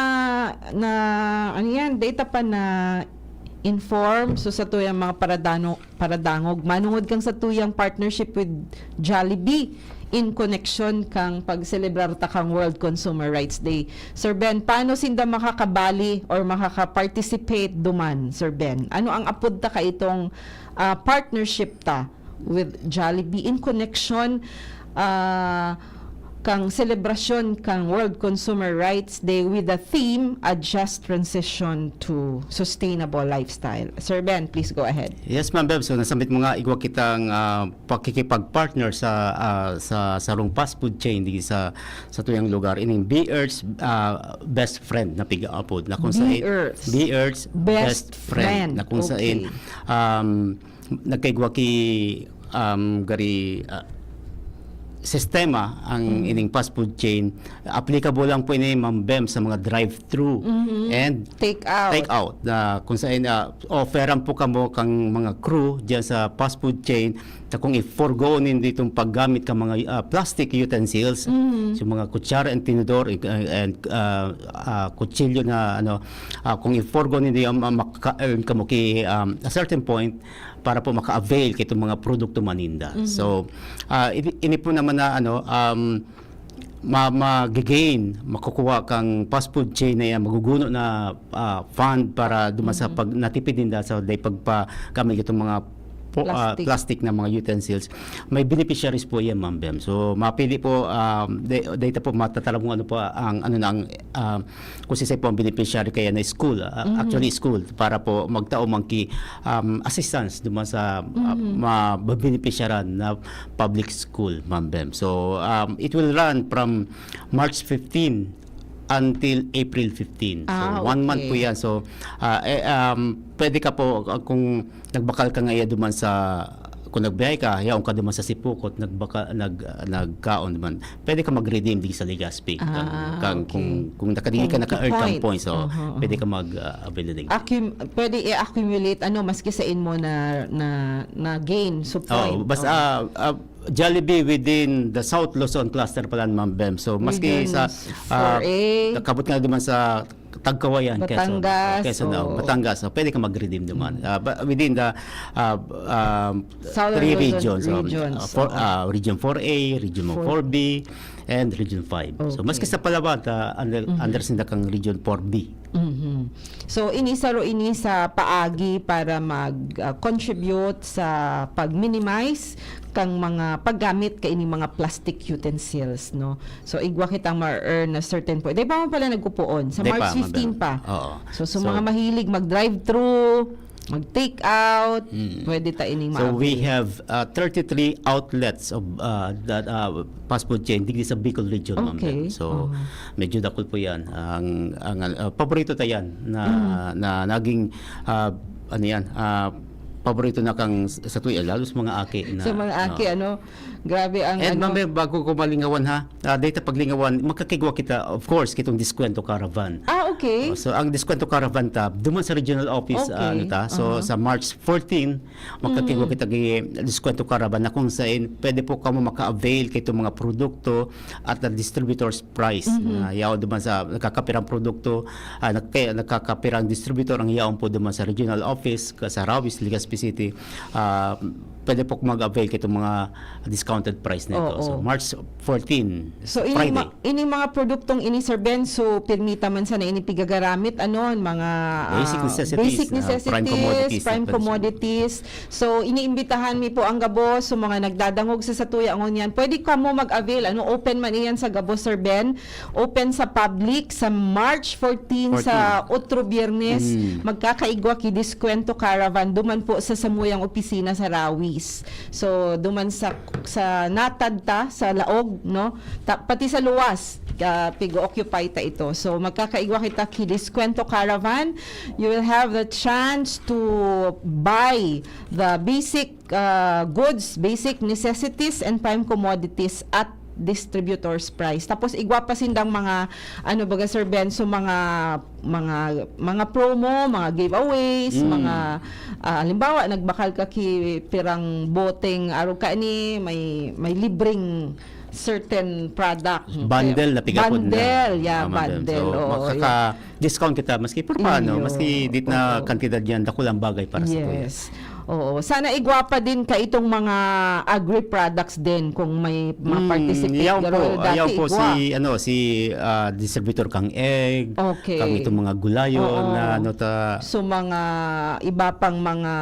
na, ano yan? Data pa na inform so sa tuyang mga paradano, paradangog manungod kang sa tuyang partnership with Jollibee in connection kang pagselebrar ta kang World Consumer Rights Day. Sir Ben, paano sinda makakabali or makaka-participate duman, Sir Ben? Ano ang apod ta kaitong ah, partnership ta with Jollibee in connection ah, kang selebrasyon kang World Consumer Rights Day with the theme, A Just Transition to Sustainable Lifestyle. Sir Ben, please go ahead. Yes, Ma'am Bev. So, nasambit mo nga, igwa kitang ah, pakikipag-partner sa ah, sa sarong fast food chain di sa sa tuyang lugar. Ining Be Earth's ah, Best Friend na piga-apod. Na kung sa Be Earth's Be Earth's Best Best, Friend. Friend. Na kung sa Okay. um, nagkaigwa ki um, gari ah, sistema ang ining fast food chain, applicable lang po ini, Ma'am Bem, sa mga drive-thru and Take out. take out, na kung saan uh, offeran po kamo kang mga crew diyan sa fast food chain na kung i-forgo nindo itong paggamit ka mga ah, plastic utensils, so mga kutsara and tinidor, eh, and ah, ah, kutsilyo na ano, ah, kung i-forgo nindo yan, ma- maka-earn kamo ki um, a certain point para po maka-avail kitong mga produkto maninda. So, ah, ini, ini po naman na ano, um, ma mag-gain, makukuha kang fast food chain na yan, maguguno na ah, fund para duman sa pag natipid ninda sa day pagpagamit itong mga po, ah, Plastic. Plastic na mga utensils, may beneficiaries po yan, Ma'am Bem. So, mapili po, um, da- data po, matatala kung ano po ang, ano na ang, um, kung sisay po ang beneficiary kaya na school, ah, actually school, para po magtao man ki um, assistance duman sa uh, mabenepisyaran na public school, Ma'am Bem. So, um, it will run from March fifteen until April fifteen. So, Ah, one month okay. Po yan. So, ah, eh, um, pwede ka po, uh, kung nagbakal ka nga iya duman sa, kung nagbiyahe ka, yaon ka duman sa Sipocot, nagbaka, nag, uh, nagkaon duman, pwede ka mag-redeem di sa Legazpi. Ah, kang, kang, okay. kung, kung nakadili ka, Kung naka-earn kang points. Points, so, Aha, aha. Pwede ka mag-avail na din. Accum- pwede i-accumulate, ano, maski sa inmo na, na, na gain. So, Oh, point. basta Oh. ah, ah, Jollibee within the South Luzon cluster pala, Ma'am Bem. So, maski Region sa ah, four A. Nakabot nga naman sa Tagkawayan, Quezon. Batangas, Oh, Quezon, oh, oo. Batangas. So, pwede ka mag-redeem naman. Ah, ba- within the ah, um, Southern three Luzon regions. So, regions, ah, four, oo. ah, Region four A, Region Four. four B, and Region five. So, maski Okay. sa Palawan, ta, under, Mhm. under sinda kang Region four B. Mhm. So, ini saro ini sa paagi para mag-contribute sa pag-minimize kang mga paggamit kaini mga plastic utensils, no? So, igwa kitang ma-earn na certain po. Dai pa man pala nagpupuon. Sa Dai March pa, fifteen mabel. pa. Oo. So, sa So, mga mahilig mag-drive-thru, mag-take out, Mm. pwede ta ining So, we ma-avail. have uh, thirty-three outlets of uh, that uh, fast food chain digdi sa Bicol region, Ma'am Okay. Bel. So, Oo. medyo dakul po yan. Ang, ang uh, paborito ta yan na, Mm. na naging, uh, ano yan, uh, paborito na kang s- sa tuya, lalo sa mga aki na. Sa mga aki, uh, ano? Grabe ang And ano. Ma'am Bel, bago ko malingawan ha, uh, data paglingawan, makakigwa kita, of course, kitong Diskwento Caravan. Ah, okay. Oh, so, ang Diskwento Caravan ta, duman sa regional office, Okay. ah, ano ta. So, Aha. sa March fourteen, magkakigwa Mm. kita gi Diskwento Caravan na kung saan pwede po kamo maka-avail kay itong mga produkto at the distributor's price Mhm. na yaon duman sa nagkakapirang produkto, ah, nagka-, nagkakapirang distributor ang yaon po duman sa regional office ka sa Rawis, Legazpi City. Ah, pwede po mag-avail kay itong mga discounted price na ito. Oo. So, March fourteen, So, ini Friday. ma-, ini mga produktong ini, Sir Ben, so, pirmita man sana ini pigagaramit, ano, mga, ah, Basic necessities, basic ah, prime necessities, commodities, prime ah, commodities. So, iniimbitahan mi po ang gabos, so, mga nagdadangog sa satuya ngunyan. Pwede kamo mag-avail, ano, open man iyan sa gabos, Sir Ben. Open sa public sa March fourteen, sa Fourteen. otro Biyernes. Mm. Magkakaigwa ki Diskwento Caravan, duman po sa samuyang opisina sa Rawis. So, duman sa, sa natad ta, sa laog, no? Ta-, pati sa luwas, ah, pig-occupy ta ito. So, magkakaigwa kita ki Diskwento Caravan. You will have the chance to buy the basic, ah, goods, basic necessities and prime commodities at distributor's price. Tapos igwa pa sindang mga, ano baga, Sir Ben, so mga, mga, mga promo, mga giveaways, Mm. mga, ah, halimbawa, nagbakal ka ki pirang boteng arog ka ni, may, may libreng certain product. Bundle na pigapon na. Bundle, yeah, Tama, ma'am. bundle. So, Oo, makaka-discount kita maski por paano, Iyo. maski dit na Oo. kantidad yan, dakul ang bagay para sa tuya. Yes. Oo. Sana igwa pa din ka itong mga agri-products din kung may Hmm, ma-participate yaon garo, po, dati yaon po igwa. Si, ano, si, ah, distributor kang egg, Okay. kang itong mga gulayon Oo. na ano ta. So, mga iba pang mga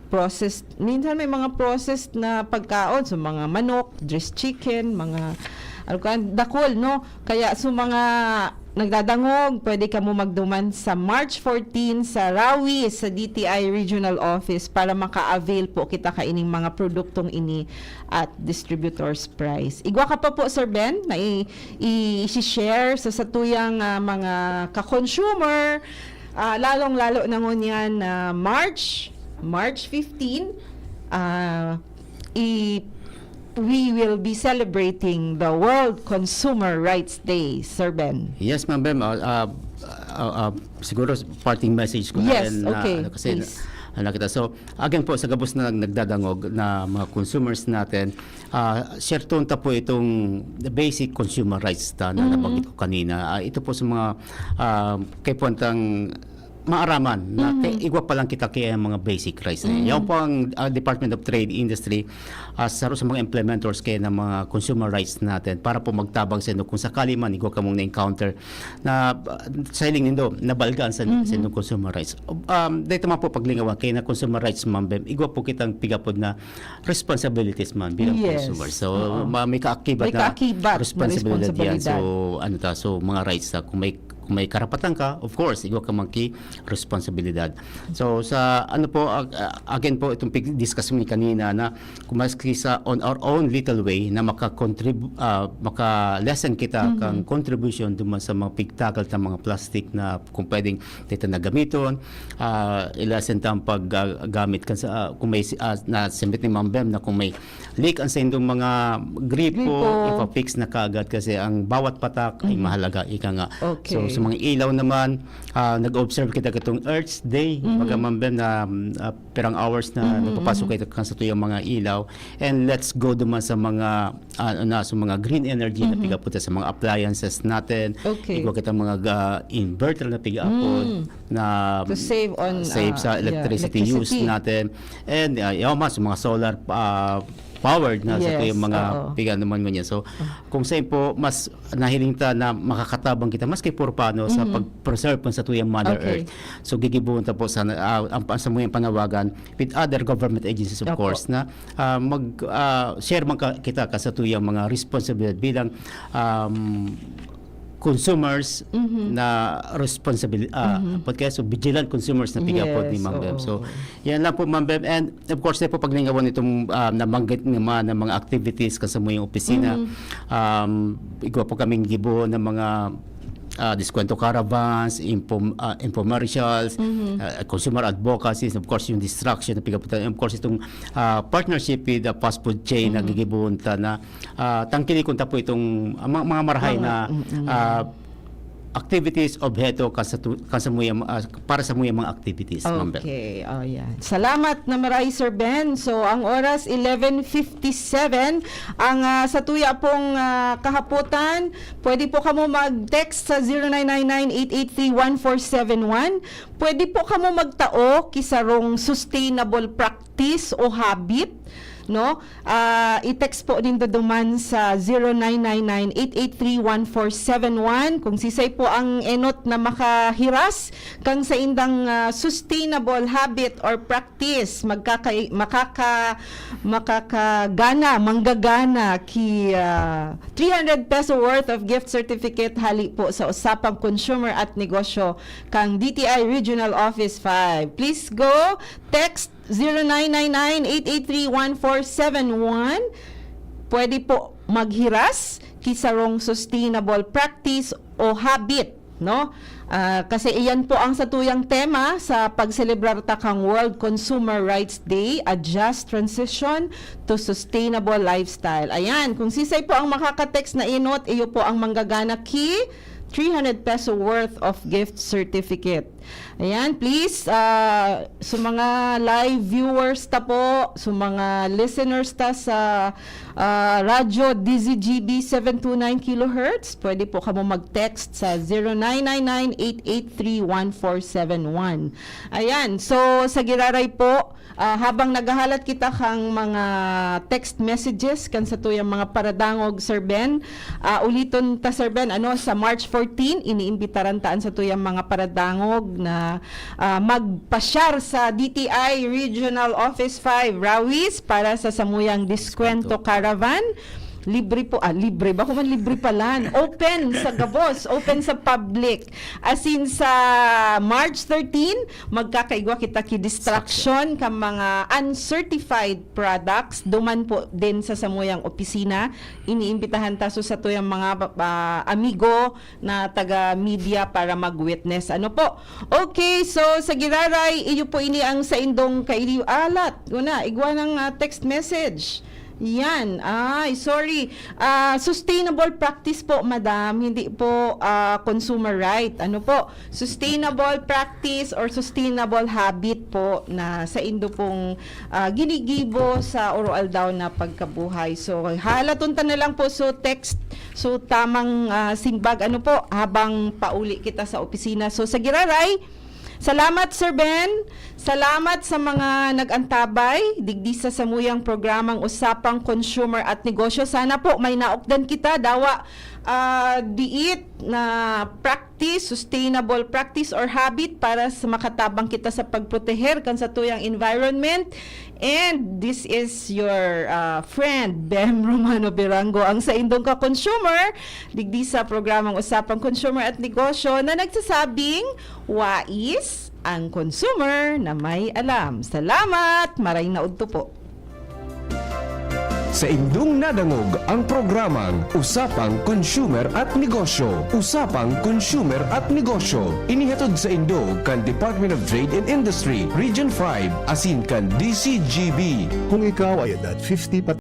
processed, minsan may mga processed na pagkaon, so mga manok, dressed chicken, mga, ano ka, dakul, no? Kaya so mga nagdadangog, pwede kamo magduman sa March fourteen sa Rawi, sa D T I Regional Office para maka-avail po kita kaining mga produktong ini at distributor's price. Igwa ka pa po, Sir Ben, na i-, i-share sa satuyang, ah, mga ka-consumer, ah, lalong-lalo na ngunyan na March, March fifteen, ah, i-, we will be celebrating the World Consumer Rights Day, Sir Ben. Yes, Ma'am Bem. Ah, ah, ah, ah, siguro parting message ko na Yes, rin na, okay, ano, kasi please. na, ano kita. So, again po, sa gabos na nagdadangog na mga consumers natin, ah, share tone ta po itong the basic consumer rights ta na Mhm. nabanggit ko kanina. Ah, ito po sa mga, ah, kay puwantang maaraman na Mhm. kay igwa pa lang kita kaya mga basic rights na yan. Mhm. Yan po ang, ah, Department of Trade Industry, ah, saro sa mga implementers kaya ng mga consumer rights natin para po magtabang sa inyo kung sakali man igwa kamong na-encounter na, ah, sa hiling nindo, nabalgaan sa, Mhm. sa inyong consumer rights. Um, dito man po paglingawan kaya na consumer rights, Ma'am Bem, igwa po kitang pigapod na responsibilities man bilang Yes. consumer. So, Oo. ma-, may kaakibat May na kaakibat na responsibilidad yan. So, responsibilidad. ano ta, so mga rights ta, kung may, kung may karapatan ka, of course, igwa ka magki responsibilidad. So, sa ano po, ag-, ah, again po, itong pig-discuss mi kanina na kung maski sa on our own little way na maka-contrib-, ah, maka-lessen kita Mhm. kang contribution duman sa mga pigtagal ta mga plastic na kung pwedeng dito na gamiton, ah, i-lessen ta ang paggamit kan sa, ah, kung may si-, ah, nasimit ni Ma'am Bem na kung may leak ang sa indong mga gripo, Gripo. ipa-fix na kaagad kasi ang bawat patak ay Mhm. mahalaga, ika nga. Okay. So, sa mga ilaw naman, ah, nag-observe kita katong Earth's Day, Mhm. baga, Ma'am Bem, na, mm, ah, pirang hours na Mhm, nagpapasok mhm. kita kan sa tuyang mga ilaw. And let's go duman sa mga, ah, na, sa mga green energy na Mhm. pigapunta sa mga appliances natin. Okay. Igwa kita mga ga-, inverter na pigaapod Mm. na To save on, save ah, sa yeah, electricity use electricity. Natin. And, ah, yaw mas, mga solar, ah, powered na sa Yes, tuyang mga oo. pigan naman ngunyan. So, kung sa po, mas nahiling ta na makakatabang kita, maski por paano, sa Mhm. pag-preserve kan sa tuyang Mother Okay. Earth. So, gigibohon ta po sana, ah, ang, ang samuyang panawagan with other government agencies, of Opo. course, na, ah, mag, ah, share man ka, kita ka sa tuyang mga responsibilidad bilang, um, consumers Mhm. na responsible, ah, Mhm. pagka so vigilant consumers na piga po ni Yes, Ma'am Bem. oo. So, yan lang po, Ma'am Bem. And of course, na po paglingawan itong, ah, nabanggit naman ng mga activities kan samuyang opisina. Mhm. Um, igwa po kaming gibo ng mga, ah, diskwento caravans, infom-, ah, infomercials, Mhm. ah, consumer advocacy, of course, yung distraction na pigaputan. And of course, itong, ah, partnership with the fast food chain na Mhm. gigibohon ta na, ah, tangkilikon ta po itong, ah, mga, mga marahay Mga, na, mm-mm. ah, activities, obheto, kan sa tu-, kan samuyang, ah, para samuyang mga activities, Ma'am Bem. Okay, oh yan. Salamat na maray, Sir Ben. So, ang oras, eleven fifty-seven. Ang, ah, sa tuya pong, ah, kahapotan, pwede po kamo mag-text sa zero nine nine nine eight eight three one four seven one. Pwede po kamo magtao ki sarong sustainable practice o habit, no? Ah, i-text po nindo duman sa zero nine nine nine eight eight three one four seven one. Kung sisay po ang enot na makahiras kan saindang, ah, sustainable habit or practice, magkaka-, makaka-, makakagana, manggagana ki, ah, three hundred peso worth of gift certificate hali po sa Usapang Consumer at Negosyo kan D T I Regional Office five. Please go text zero nine nine nine eight eight three one four seven one. Pwede po maghiras ki sarong sustainable practice o habit, no? Ah, kasi iyan po ang satuyang tema sa pagselebrar ta kang World Consumer Rights Day, a just transition to sustainable lifestyle. Ayan, kung sisay po ang makaka-text na enot, iyo po ang manggagana ki three hundred peso worth of gift certificate. Ayan, please, ah, sa mga live viewers ta po, sa mga listeners ta sa, ah, Radyo D Z G B seven two nine kilohertz, pwede po kamo mag-text sa zero nine nine nine eight eight three one four seven one. Ayan, so sa giraray po, ah, habang naghahalat kita kang mga text messages kan satuyang mga paradangog, Sir Ben, ah, uliton ta, Sir Ben, ano, sa March fourteen, iniimbitaran ta an satuyang mga paradangog na, ah, magpasyar sa D T I Regional Office five, Rawis, para sa samuyang Diskwento Diskwento. Caravan. Libre po, ah, libre. Bako man libre palan. Open sa gabos, open sa public. As in, sa March thirteen, magkakaigwa kita ki distraction kan mga uncertified products. Duman po din sa samuyang opisina. Iniimbitahan ta so satuyang mga, ah, amigo na taga-media para mag-witness. Ano po? Okay, so sa giraray, iyo po ini ang saindong kailiw. Alat, guna, igwa ng, ah, text message. Yan. Ay, sorry. Ah, sustainable practice po, madam. Hindi po, ah, consumer right. Ano po? Sustainable practice or sustainable habit po na saindo pong, ah, ginigibo sa oro-aldaw na pagkabuhay. So, halaton ta na lang po. So, text. So, tamang, ah, simbag. Ano po? Habang pauli kita sa opisina. So, sa giraray, salamat, Sir Ben. Salamat sa mga nag-antabay digdi sa samuyang programang Usapang Consumer at Negosyo. Sana po may naukdan kita, dawa, ah, diit na practice, sustainable practice or habit para sa makatabang kita sa pagproteher kan satuyang environment. And this is your, ah, friend, Bem Romano Berango, ang saindong ka-consumer, digdi sa programang Usapang Consumer at Negosyo na nagsasabing, wais ang consumer na may alam. Salamat! Maray na udto po. Saindong nadangog ang programang Usapang Consumer at Negosyo. Usapang Consumer at Negosyo. Inihatod saindo kan Department of Trade and Industry, Region five, asin kan D C G B. Kung ikaw ay edad fifty pa